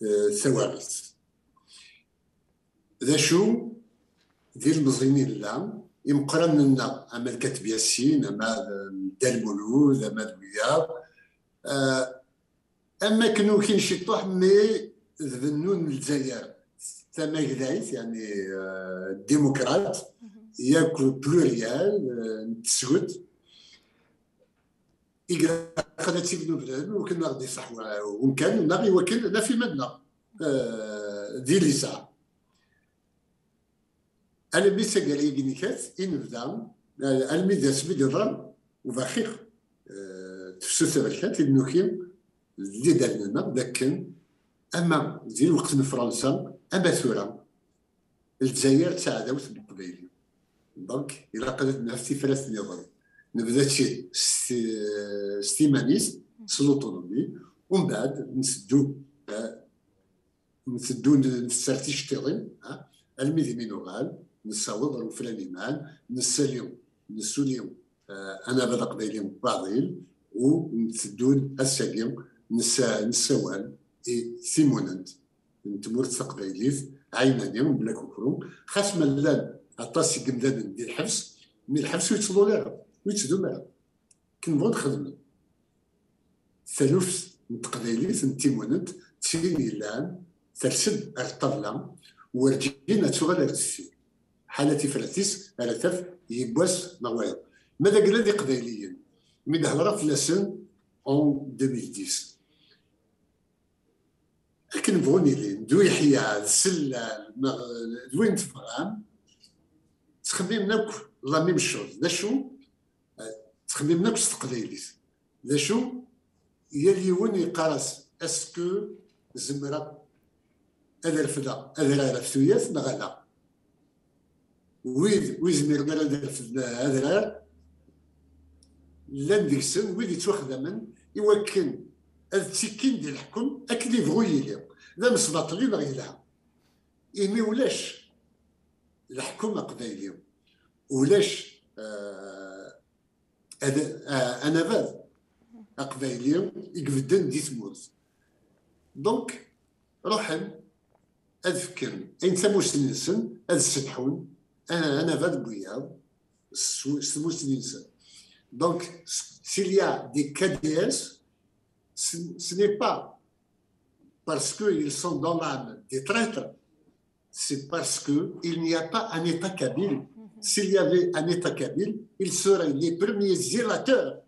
eh, tawaɣit. D acu d ilmeẓyen i nella, imeqqranen-nneɣ, ama d Kateb Yasin, ama d Dda Lmulud, ama d wiyaḍ, eh, am akken ukin ciṭuḥ, mais d bennun n Lezzayer. tamagdayt, yani, euh, démocrate, yak pluriel, euh, n tesgut, i ilaq ad tt-id nubren, wakken ad ɣ-d-iṣaḥ wa-, umkan, neɣ i wakken naf iman-nneɣ, euh, di lisaɛ. Almi d taggara-agi n kat i nebda, almi d asmi d-iḍran ubaxix, euh, tefsut taberkant i d-nuki d idalen-nneɣ, d akken ama di lweqt n Fransa, ama tura, Lezzayer d taɛdawt n Leqbayel. Donc, ilaq ad naf tifrat nniḍen. Nebda-tt-id s ti-, s timan-is, s l'autonomie, umbeɛd nteddu, euh, nteddu n-, nsers ticeṭṭiḍin, ha, almi d imi nuɣal, nessaweḍ ɣer ufran iman, nessali, nessuli, eh, anabaḍ aqbayli n Paris, u nteddu ass-agi nessa-, nessawal i timunent n tmurt taqbaylit, ɛinani, mebla kukru, xas ma llan aṭas n yimdanen di lḥebs, mi lḥebs ur yettḍul ara, ur yettdum ara. Akken bɣun xedmen. Taluft n teqbaylit n timunent d tin yellan, ters-d ar ṭṭabla, werǧin ad tuɣal ar deffir. Ḥala tifrat-is ara taf yiwwas neɣ wayeḍ. Ma d agla d iqbayliyen, mi d-hedreɣ fell-asen en deux mille dix. Akken bɣun ilin, d uyeḥya, d sellal, neɣ d wayen tebɣam, ttxemmimen akk la même chose. D acu? Ttxemmimen akk s teqbaylit. D acu? Yal yiwen yeqqar-as, est-ce que zemreɣ ad refdeɣ adrar ɣef tuyat neɣ ala? Wid ur izmiren ara ad refden adrar, llan deg-sen wid yettwaxdamen i wakken ad ttikkin di leḥkem akken ibɣu yili, d amesbaṭli neɣ yelha. Imi ulac leḥkem aqbayli, ulac, eh, ad, eh, anabaḍ aqbayli i ibedden di tmurt. Donc, ruḥen ad fken ayen d tamussni-nsen, ad ssetḥun, eh, anabaḍ n wiyaḍ s, s tmussni-nsen. Donc, s-, s'il y a des K D S, ce, ce n'est pas parce qu'ils sont dans l'âme des traîtres, c'est parce que il n'y a pas un État kabyle. S'il y avait un État kabyle, ils seraient les premiers zélateurs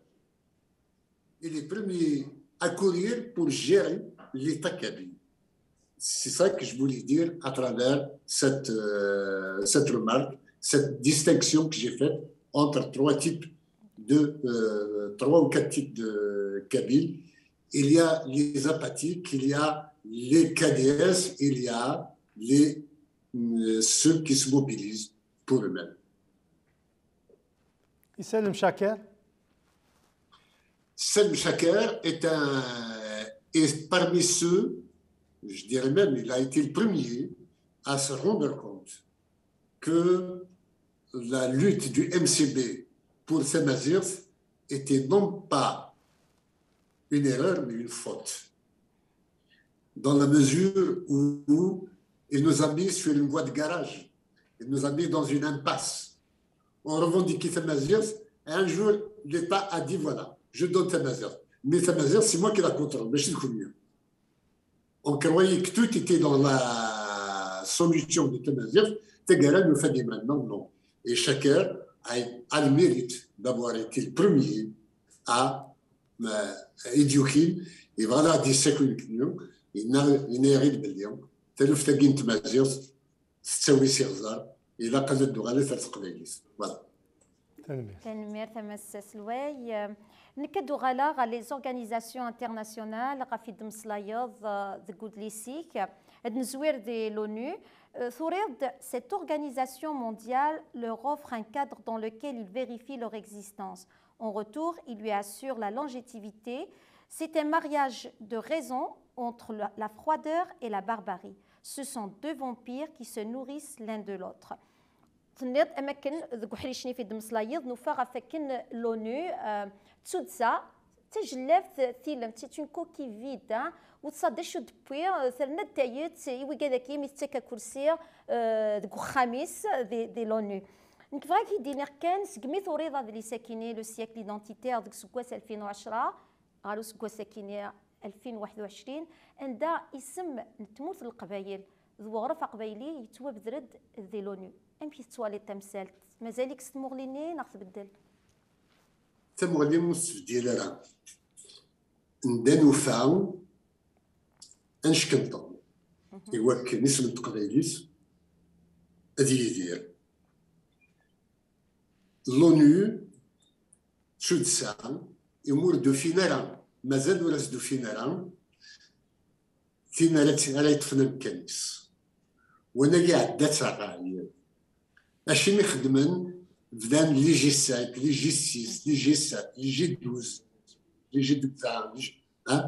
et les premiers à courir pour gérer l'État kabyle. C'est ça que je voulais dire à travers cette, euh, cette remarque, cette distinction que j'ai faite entre trois types de, euh, trois ou quatre types de Kabyles. Il y a les apathiques, il y a les K D S, il y a les, euh, ceux qui se mobilisent pour eux-mêmes. Et Salem Chaker? Salem Chaker est un, est parmi ceux, je dirais même, il a été le premier à se rendre compte que la lutte du M C B pour Tamazirt était non pas une erreur, mais une faute. Dans la mesure où il nous a mis sur une voie de garage, il nous a mis dans une impasse. On revendiquait Tamazirt, et un jour, l'État a dit, voilà, je donne Tamazirt. Mais Tamazirt, c'est moi qui la contrôle, mais c'est le premier. On croyait que tout était dans la solution de Tamazirt, Tagara nous fait des mains. Non, non. Et Chaker a, a le mérite d'avoir été le premier à, euh, éduquer, et voilà, des séquelles, il n'a, il n'a rien de bien. Taluft-agi n tmaziɣt tettawi s iɣẓer, ilaq ad d-uɣalet ar teqbaylit. Voilà. Tanemmirt. Tanemmirt a Mass Aselway. Nekk ad uɣaleɣ ɣer les organisations internationales ɣef i d-temmeslayeḍ, euh, deg udlis-ik. Ad nezwir di l'ONU. Euh, turiḍ-d, cette organisation mondiale leur offre un cadre dans lequel ils vérifient leur existence. En retour, il lui assure la longévité. C'est un mariage de raison entre la, la froideur et la barbarie. Ce sont deux vampires qui se nourrissent l'un de l'autre. Tenniḍ am akken deg uḥric-nni i d-temmeslayeḍ, nufa ɣef akken l'ONU, euh, d tuddsa, d tajellabt tilemt, c'est une coquille vide, hein, ur tesɛi d acu d-tewwi, euh, terna-d tayet i wigad-agi mi tettak akersi, euh, deg uxxam-is di, di l'ONU. Nekk bɣiɣ ad k-id-iniɣ kan, segmi turiḍ adlis-akini, Le siècle identitaire, deg useggas alfin u ɛecṛa ɣer useggas-akini alfin u waḥed u ɛecrin, anda isem n tmurt n Leqbayel d weɣref aqbayli yettwabder-d di l'ONU. Amek i tettwaliḍ tamsalt? Mazal-ik s tmuɣli-nni neɣ tbeddel? Tamuɣli ur tettbeddil ara. Nda nufa aneckenṭeḍ i wakken isem n teqbaylit ad yidir. L'ONU d tuddsa imi ur d-ufin ara, mazal ur as-d-ufin ara tin ara ara yeṭṭfen amkan-is. Wanagi iɛedda-tt ṛṛay. Acimi xedmen, bdan les G cinq, les G six, les G sept, les G douze, les G douze, hein?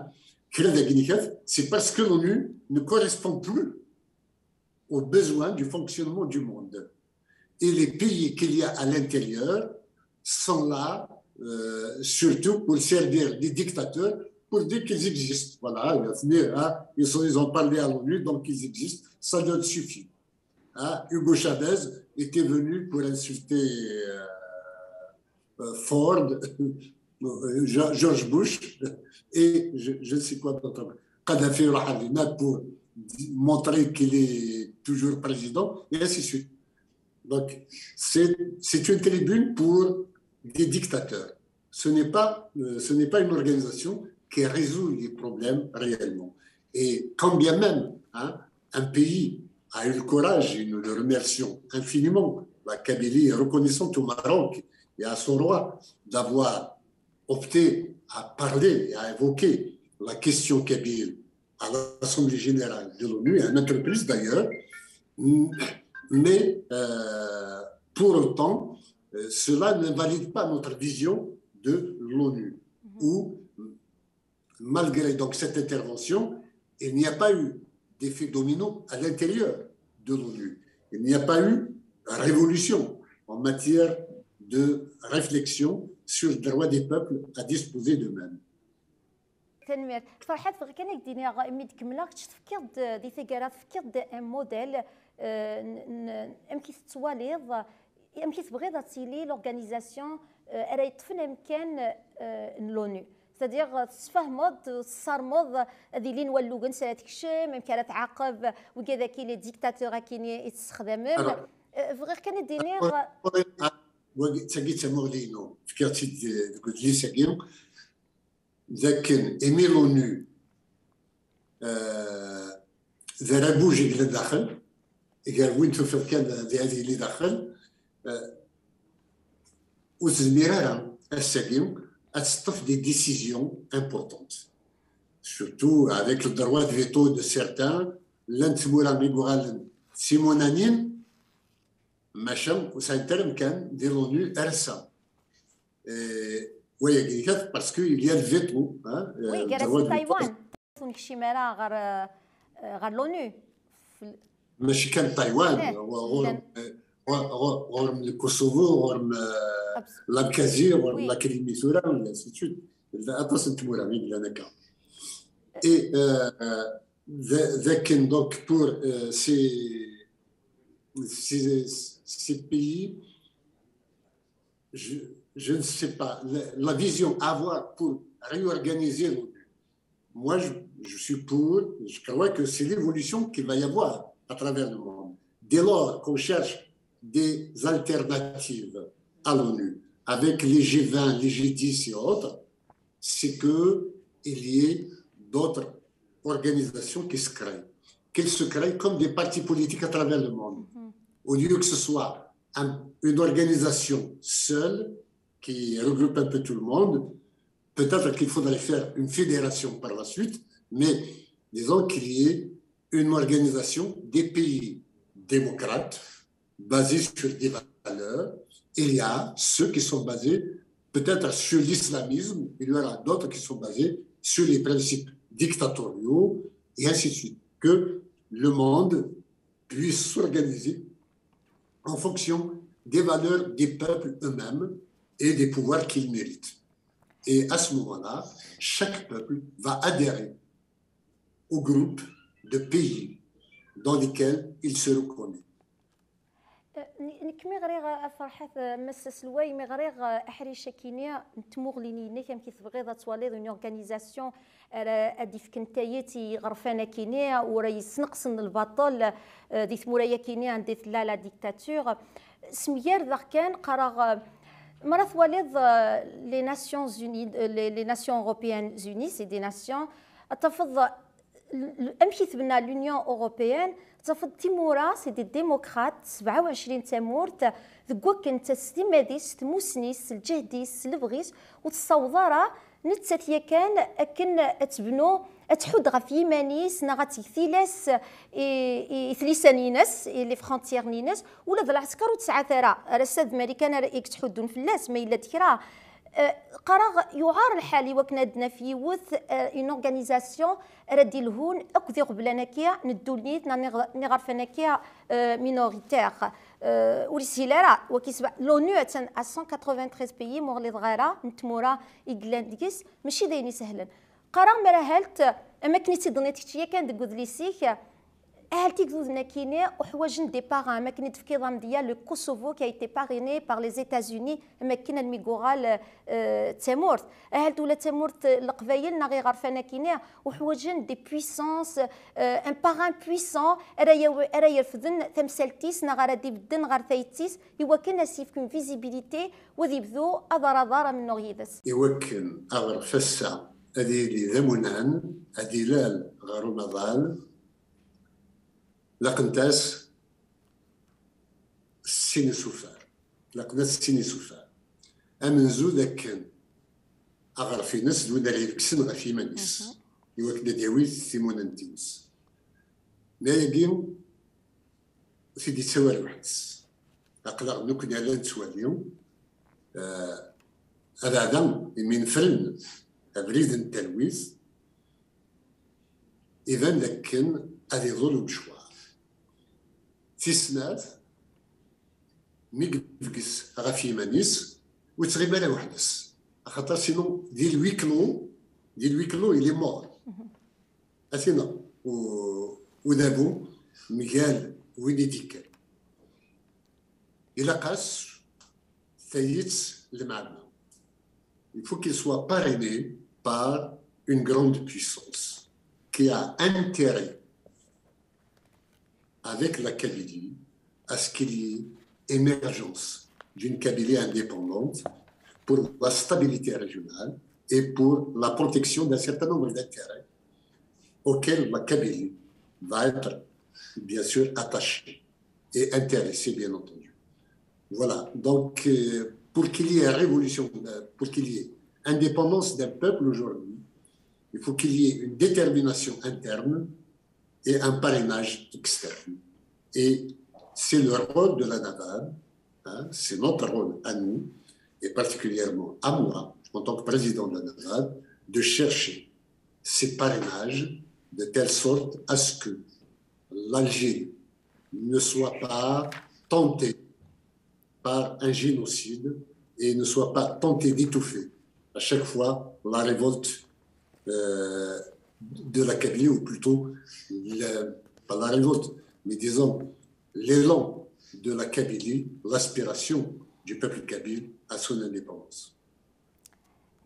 Kra dagi nikat, c'est parce que l'ONU ne correspond plus aux besoins du fonctionnement du monde. Et les pays qu'il y a à l'intérieur sont là, euh, surtout pour servir les dictateurs, pour dire qu'ils existent. Voilà, hein, ils, sont, ils ont parlé à l'ONU, donc ils existent, ça leur suffit. Hein, Hugo Chavez était venu pour insulter euh, euh, Ford, euh, George Bush et je, je ne sais quoi d'autre. Kadhafi pour montrer qu'il est toujours président, et ainsi de suite. Donc, c'est une tribune pour des dictateurs. Ce n'est pas, euh, ce n'est pas une organisation qui résout les problèmes réellement. Et quand bien même hein, un pays a eu le courage, et nous le remercions infiniment, la Kabylie est reconnaissante au Maroc et à son roi d'avoir opté à parler et à évoquer la question kabyle à l'Assemblée générale de l'ONU, à maintes reprises d'ailleurs, mais euh, pour autant, euh, cela n'invalide pas notre vision de l'ONU, où, malgré donc cette intervention, il n'y a pas eu d'effet domino à l'intérieur de l'ONU. Il n'y a pas eu révolution en matière de réflexion sur le droit des peuples à disposer d'eux-mêmes. Tanemmirt. Ferḥat, bɣiɣ kan ad k-d-iniɣ, imi d-kemmleɣ, kečč tefkiḍ-d, di taggara tefkiḍ-d un modèle, euh, n, n, amek i tettwaliḍ, amek i tebɣiḍ ad tili l'organisation, euh, ara yeṭṭfen amkan, euh, n l'ONU. C'est-à-dire, euh, tesfehmeḍ, tessarmeḍ ad ilin wallugen s ara tekcem, amek ara tɛaqeb wigad-agi les dictateurs akkin i tessexdamem. Euh, bɣiɣ kan ad d-iniɣ. Wagi d tamuɣli-inu, fkiɣ-tt-id deg udlis-agi. D akken imi l'ONU d arabuj i yellan daxel, gar win tufiḍ kan ad yili daxel, ur tezmir ara ass-agi ad teṭṭef des décisions importantes, surtout avec le droit de veto de certains. Llant tmura i yuɣalen d timunanin, maca ur sɛint ara amkan di l'ONU ar ass-a. Wayagi ikat parce que il y a le veto, hein, oui, gar-asen Taïwan. Ur nekcim ara ɣer, ɣer l'ONU. Mačči kan Taïwan, ɣur-m le Kosovo, ɣur-m l'Abkhazie, ɣur-m la Crimée tura, et ainsi de suite. Aṭas n tmura i yellan akka. Et d akken donc pour ces, ces, ces pays, je, je ne sais pas, la, la vision à avoir pour réorganiser l'ONU. Moi, je, je suis pour, je crois que c'est l'évolution qu'il va y avoir à travers le monde. Dès lors qu'on cherche des alternatives à l'ONU, avec les G vingt, les G dix et autres, c'est qu'il y ait d'autres organisations qui se créent, qu'elles se créent comme des partis politiques à travers le monde, au lieu que ce soit un, une organisation seule qui regroupe un peu tout le monde. Peut-être qu'il faudrait faire une fédération par la suite, mais disons qu'il y ait une organisation des pays démocrates basée sur des valeurs. Il y a ceux qui sont basés peut-être sur l'islamisme, il y aura d'autres qui sont basés sur les principes dictatoriaux, et ainsi de suite. Que le monde puisse s'organiser en fonction des valeurs des peuples eux-mêmes et des pouvoirs qu'ils méritent. Et à ce moment-là, chaque peuple va adhérer au groupe de pays dans lesquels il se reconnaît. Nekk mi ɣriɣ, a Ferḥat, a Mass Aselway, mi ɣriɣ aḥric akini n tmuɣli-nni-inek, amek i tebɣiḍ ad twaliḍ une organisation ara ad d-ifken tayet i iɣerfan akini, ur yesneqsen lbaṭel, eh, di tmura akini anda i tella la dictature. Semgardeɣ kan, qqareɣ, eh, mi ara twaliḍ, eh, les Nations Unies, eh, les, les Nations Européennes Unies, c'est des nations, ad tafeḍ, eh, l-, l-, amek i tebna l'Union Européenne, ad tafeḍ timura, c'est des démocrates, sebɛa u ɛecrin tamurt, deg wakken d tasdimad-is, s tmussni-s, s lǧehd-is, s lebɣi-s, ur tessaweḍ ara nettat yakan akken ad tebnu, ad tḥudd ɣef yiman-is, neɣ ad teg tilas i, i, i tlisa-ines, i les frontières-ines, ula d lɛesker ur tesɛat ara, ar ass-a d Marikan ara i yettḥuddun fell-as, ma yella-d kra. Eh, qqareɣ, yuɛer lḥal i wakken ad d-naf yiwet, eh, une organisation ara d-ilhun akk d iɣeblan-agi n ddunit, neɣ n iɣ-, n iɣerfan-agi, eh, minoritaire. Eh, ur yeshil ara, waki sebɛa, l'ONU attan à cent quatre-vingt-treize pays, ma ur ɣliḍeɣ ara, n tmura i yellan deg-s, mačči d ayen isehlen. Qqareɣ, mi ara halt, am akken i tt-id-tenniḍ kečč yakan deg udlis-ik, ahelt igduden-akini uḥwaǧen des parrains, am akken i d-tefkiḍ amedya, le Kosovo qui a été parrainé par les États-Unis, am akken almi yuɣal, eh, d tamurt. Ahelt ula d tamurt, eh, Leqbayel neɣ iɣerfan-akini uḥwaǧen des puissances, eh, un parrain puissant ara yaw-, ara yerfden tamsalt-is neɣ ara d-ibedden ɣer tayet-is, i wakken ad s-yefk une visibilité, u ad yebdu aḍar aḍar amennuɣ yid-s. I wakken aɣref ass-a ad yili d amunan, ad ilal ɣer umaḍal, laqent-as sin isufar. Laqent-as sin isufar. Amenzu d akken aɣref-ines d win ara irekksen ɣef yiman-is, i wakken ad yawi timunent-ines. Ma ayagi, ur t-id-yettawi ara weḥd-s. Aql-aɣ nekkni ala nettwali, eh, abeɛda imi nefren abrid n talwit, iban dakken ad iḍul umecwar. Tis snat, mi yebges ɣef yiman-is, ur yettɣimi ara weḥd-s. Axaṭer sinon, di lwiklu, di lwiklu, il est mort. Atina, u-, udabu mgal win i d-yekker. Ilaq-as tayet lmeɛna. Il faut qu'il soit parrainé par une grande puissance qui a intérêt avec la Kabylie à ce qu'il y ait émergence d'une Kabylie indépendante pour la stabilité régionale et pour la protection d'un certain nombre d'intérêts auxquels la Kabylie va être, bien sûr, attachée et intéressée, bien entendu. Voilà. Donc, euh, pour qu'il y ait révolution, euh, pour qu'il y ait indépendance d'un peuple aujourd'hui, il faut qu'il y ait une détermination interne et un parrainage externe. Et c'est le rôle de la NAVAD, hein, c'est notre rôle à nous, et particulièrement à moi, en tant que président de la NAVAD, de chercher ces parrainages de telle sorte à ce que l'Algérie ne soit pas tentée par un génocide et ne soit pas tentée d'étouffer à chaque fois la révolte, euh, de la Kabylie, ou plutôt, le, pas la révolte, mais disons l'élan de la Kabylie, l'aspiration du peuple kabyle à son indépendance.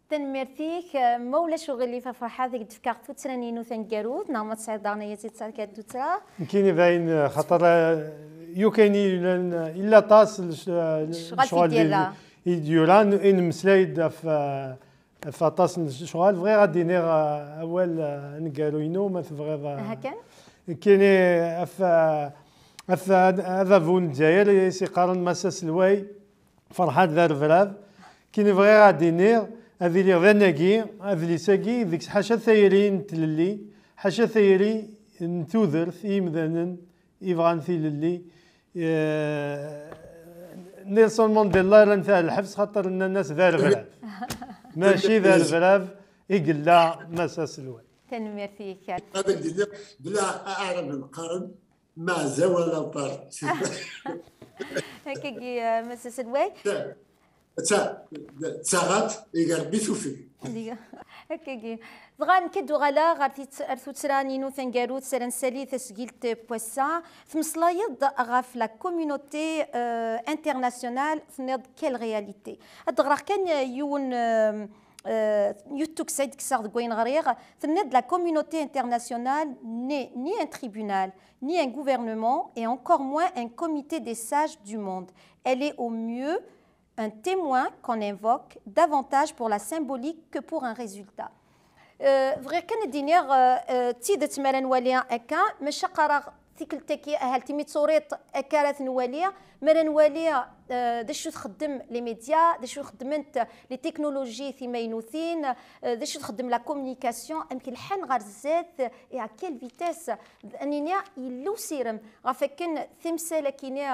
Tanemmirt-ik. Ma ulac uɣilif a Ferḥat, ad k-d-fkeɣ tuttra-inu taneggarut, neɣ ma tesɛiḍ daɣen ay as-d-tesɛiḍ tuttra? Nekkini dayen, xaṭer, eh, yukan i yulan, illa aṭas n lecɣal i d-yuran, i nemmeslay-d ɣef, eh, ɣef aṭas n lecɣal. Bɣiɣ ad d-iniɣ, eh, awal, eh, aneggaru-inu, ma tebɣiḍ. Eh, nekkini ɣef, eh, ɣef adabu n Lezzayer i s-iqqaren Mass Aselway. Ferḥat d arebrab. Kini bɣiɣ ad d-iniɣ, ad iliɣ d anagi, adlis-agi, deg-s ḥaca tayri n tlelli, ḥaca tayri n tudert i yimdanen yebɣan tilelli. Eh, Nelson Mandela rran-t ɣer lḥebs xaṭer nnan-as d arebrab. Mačči d arebrab i yella Mass Aselway. Tanemmirt-ik. Ad ak-d-iniɣ, bla aɛrab nqaren, Maɛza wala part. Akkagi, Mass Aselway. D taɣaṭ i irebbi tufeg. Akkagi. Dɣa nekk ad uɣaleɣ ɣer tit-, ar tuttra-inu taneggarut s ara nsali tasgilt n wass-a. Tmeslayeḍ ɣef la communauté, euh, internationale, tenniḍ quelle réalité. Ad d-ɣreɣ kan, euh, yiwen, euh, euh, yiwet tukksa i d-kkseɣ deg wayen ɣriɣ. Tenniḍ la communauté internationale n'est ni un tribunal, ni un gouvernement, et encore moins un comité des sages du monde. Elle est au mieux un témoin qu'on invoque davantage pour la symbolique que pour un résultat. Euh, bɣiɣ kan ad d-iniɣ, euh, euh, d tidet mi ara nwali akka, maca qqareɣ tikkelt-agi, ahat imi d turiḍ akka ara t-nwali, mi ara nwali, euh, d acu txeddem les médias, d acu xeddment les technologies timaynutin, euh, d acu txeddem la communication, amek lḥan ɣer zdat, et à quelle vitesse, ad nini yella usirem ɣef akken timsal-agi-nni,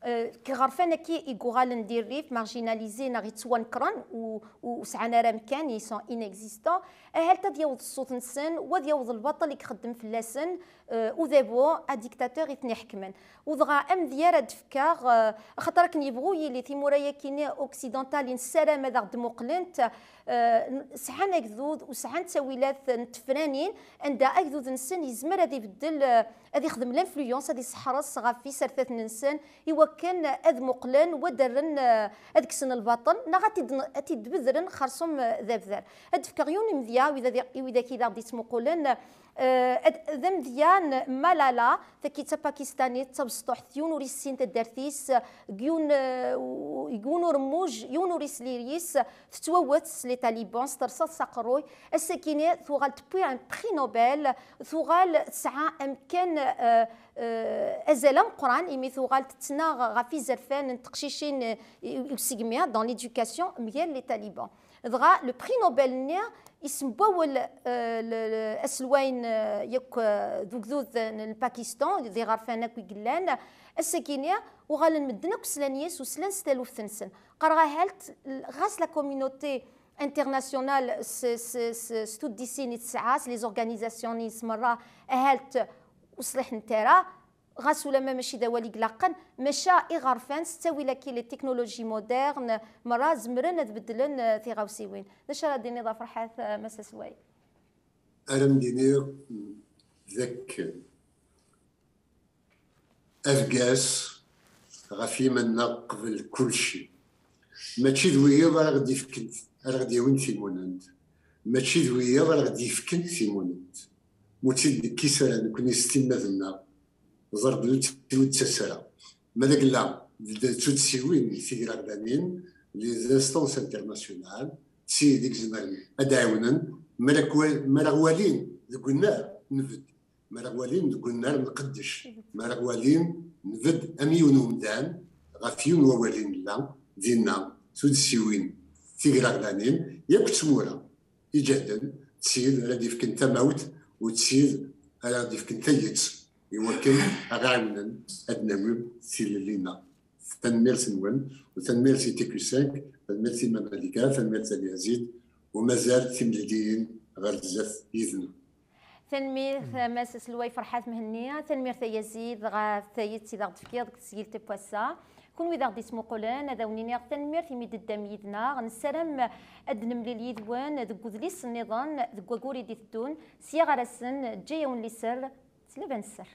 euh, deg iɣerfan-agi i yuɣalen di rrif, marginalisés neɣ yettwanekren, u, u, ur sɛan ara amkan, ils sont inexistants. Ahat ad yaweḍ ṣṣut-nsen, u ad yaweḍ lbaṭel i ixeddem fell-asen, euh, udabu, ad dictateur i ten-iḥekmen. U dɣa amedya ara d-fkeɣ, euh, axaṭer akken yebɣu yili, timura-agi-nni occidentales i nessaram ad aɣ-d-muqlent, euh, n-, sɛan agdud u sɛan ttawilat n tefranin, anda agdud-nsen yezmer ad ibeddel, euh, ad ixdem l'influence, ad iseḥres ɣef isertaten-nsen, i wakken ad muqlen, u ad rren, eh, ad kksen lbaṭel, neɣ ad t-id-, ad t-id-bedren xerṣum, eh, d abdar. Ad d-fkeɣ yiwen umedya i wid-, i widak i d aɣ-d-ittmuqulen, eh, ad, d amedya n Malala, taki d tapakistanit, d tabesṭuḥt, yiwen ur yessin taddart-is, deg yiwen, eh, u-, deg yiwen uremmuj, yiwen ur yesli yis, tettwawet s les talibans, s terṣaḍt s aqerruy, ass-agi-nni tuɣal tewwi un prix Nobel, tuɣal tesɛa amkan, eh, eh, azal ameqqran, imi tuɣal tettnaɣ ɣef izerfan n teqcicin, eh, i, i usegmi, dans l'éducation, mgal les talibans. Dɣa, le prix Nobel-nni isembawel, eh, le, le, aselway n, eh, yakk, eh, d ugdud n Pakistan, d iɣerfan akk i yellan. Ass-agi-nni, uɣalen medden akk slan yes u slan s taluft-nsen. Qqareɣ ahat, ɣas la communauté internationale s, s, s, s tuddisin i tesɛa, s les organisations-is merra, ahat ur ṣliḥent ara, ɣas ulamma mačči d awal i ilaqen, maca iɣerfan s ttawil-agi les technologies modernes merra zemren ad beddlen, eh, tiɣawsiwin. D acu ara d-tiniḍ a Ferḥat, eh, Mass Aselway? Ara m-d-iniɣ d akken argaz ɣef yiman-nneɣ qbel kulci. Mačči d wiyaḍ ara ɣ-d-ifken, ara ɣ-d-yawin timunent. Mačči d wiyaḍ ara ɣ-d-yefken timunent. Mu tt-id-nekkis ara nekni s timmad-nneɣ, ẓer belli ur d-tettas ara. Ma d agella d tuddsiwin tigraɣdanin, les instances internationales, d tid i izemren ad d-ɛiwnen, mi ara k-wa-, mi ara ɣ-walin deg unnar, nbedd. Mi ara ɣ-walin deg unnar, nqeddec. Mi ara ɣ-walin, nbedd am yiwen umdan, ɣef yiwen wawal i nella, dinna, tuddsiwin tigraɣdanin, yakk d tmura iǧehden, d tid ara d-ifken tamawt, u d tid ara d-ifken tayet, i wakken ad ɣ-ɛiwnen ad nawi tilelli-nneɣ. Tanemmirt-nwen, u tanemmirt i T Q cinq, tanemmirt i Mama Malika, tanemmirt a Yazid, u mazal timliliyin ɣer zdat yid-neɣ. Tanemmirt, Mass Aselway Ferḥat Mhenni, tanemmirt a Yazid ɣef tayet i d aɣ-d-tefkiḍ deg tesgilt n wass-a. Kunwi d aɣ-d-ismuqulen, ad awen-iniɣ tanemmirt imi d-teddam yid-neɣ. Nessaram ad d-nemlil yid-wen deg udlis nniḍen deg wayyur i d-iteddun. Sya ɣer ass-n, ǧǧiɣ-awen liser, tlaba n sser.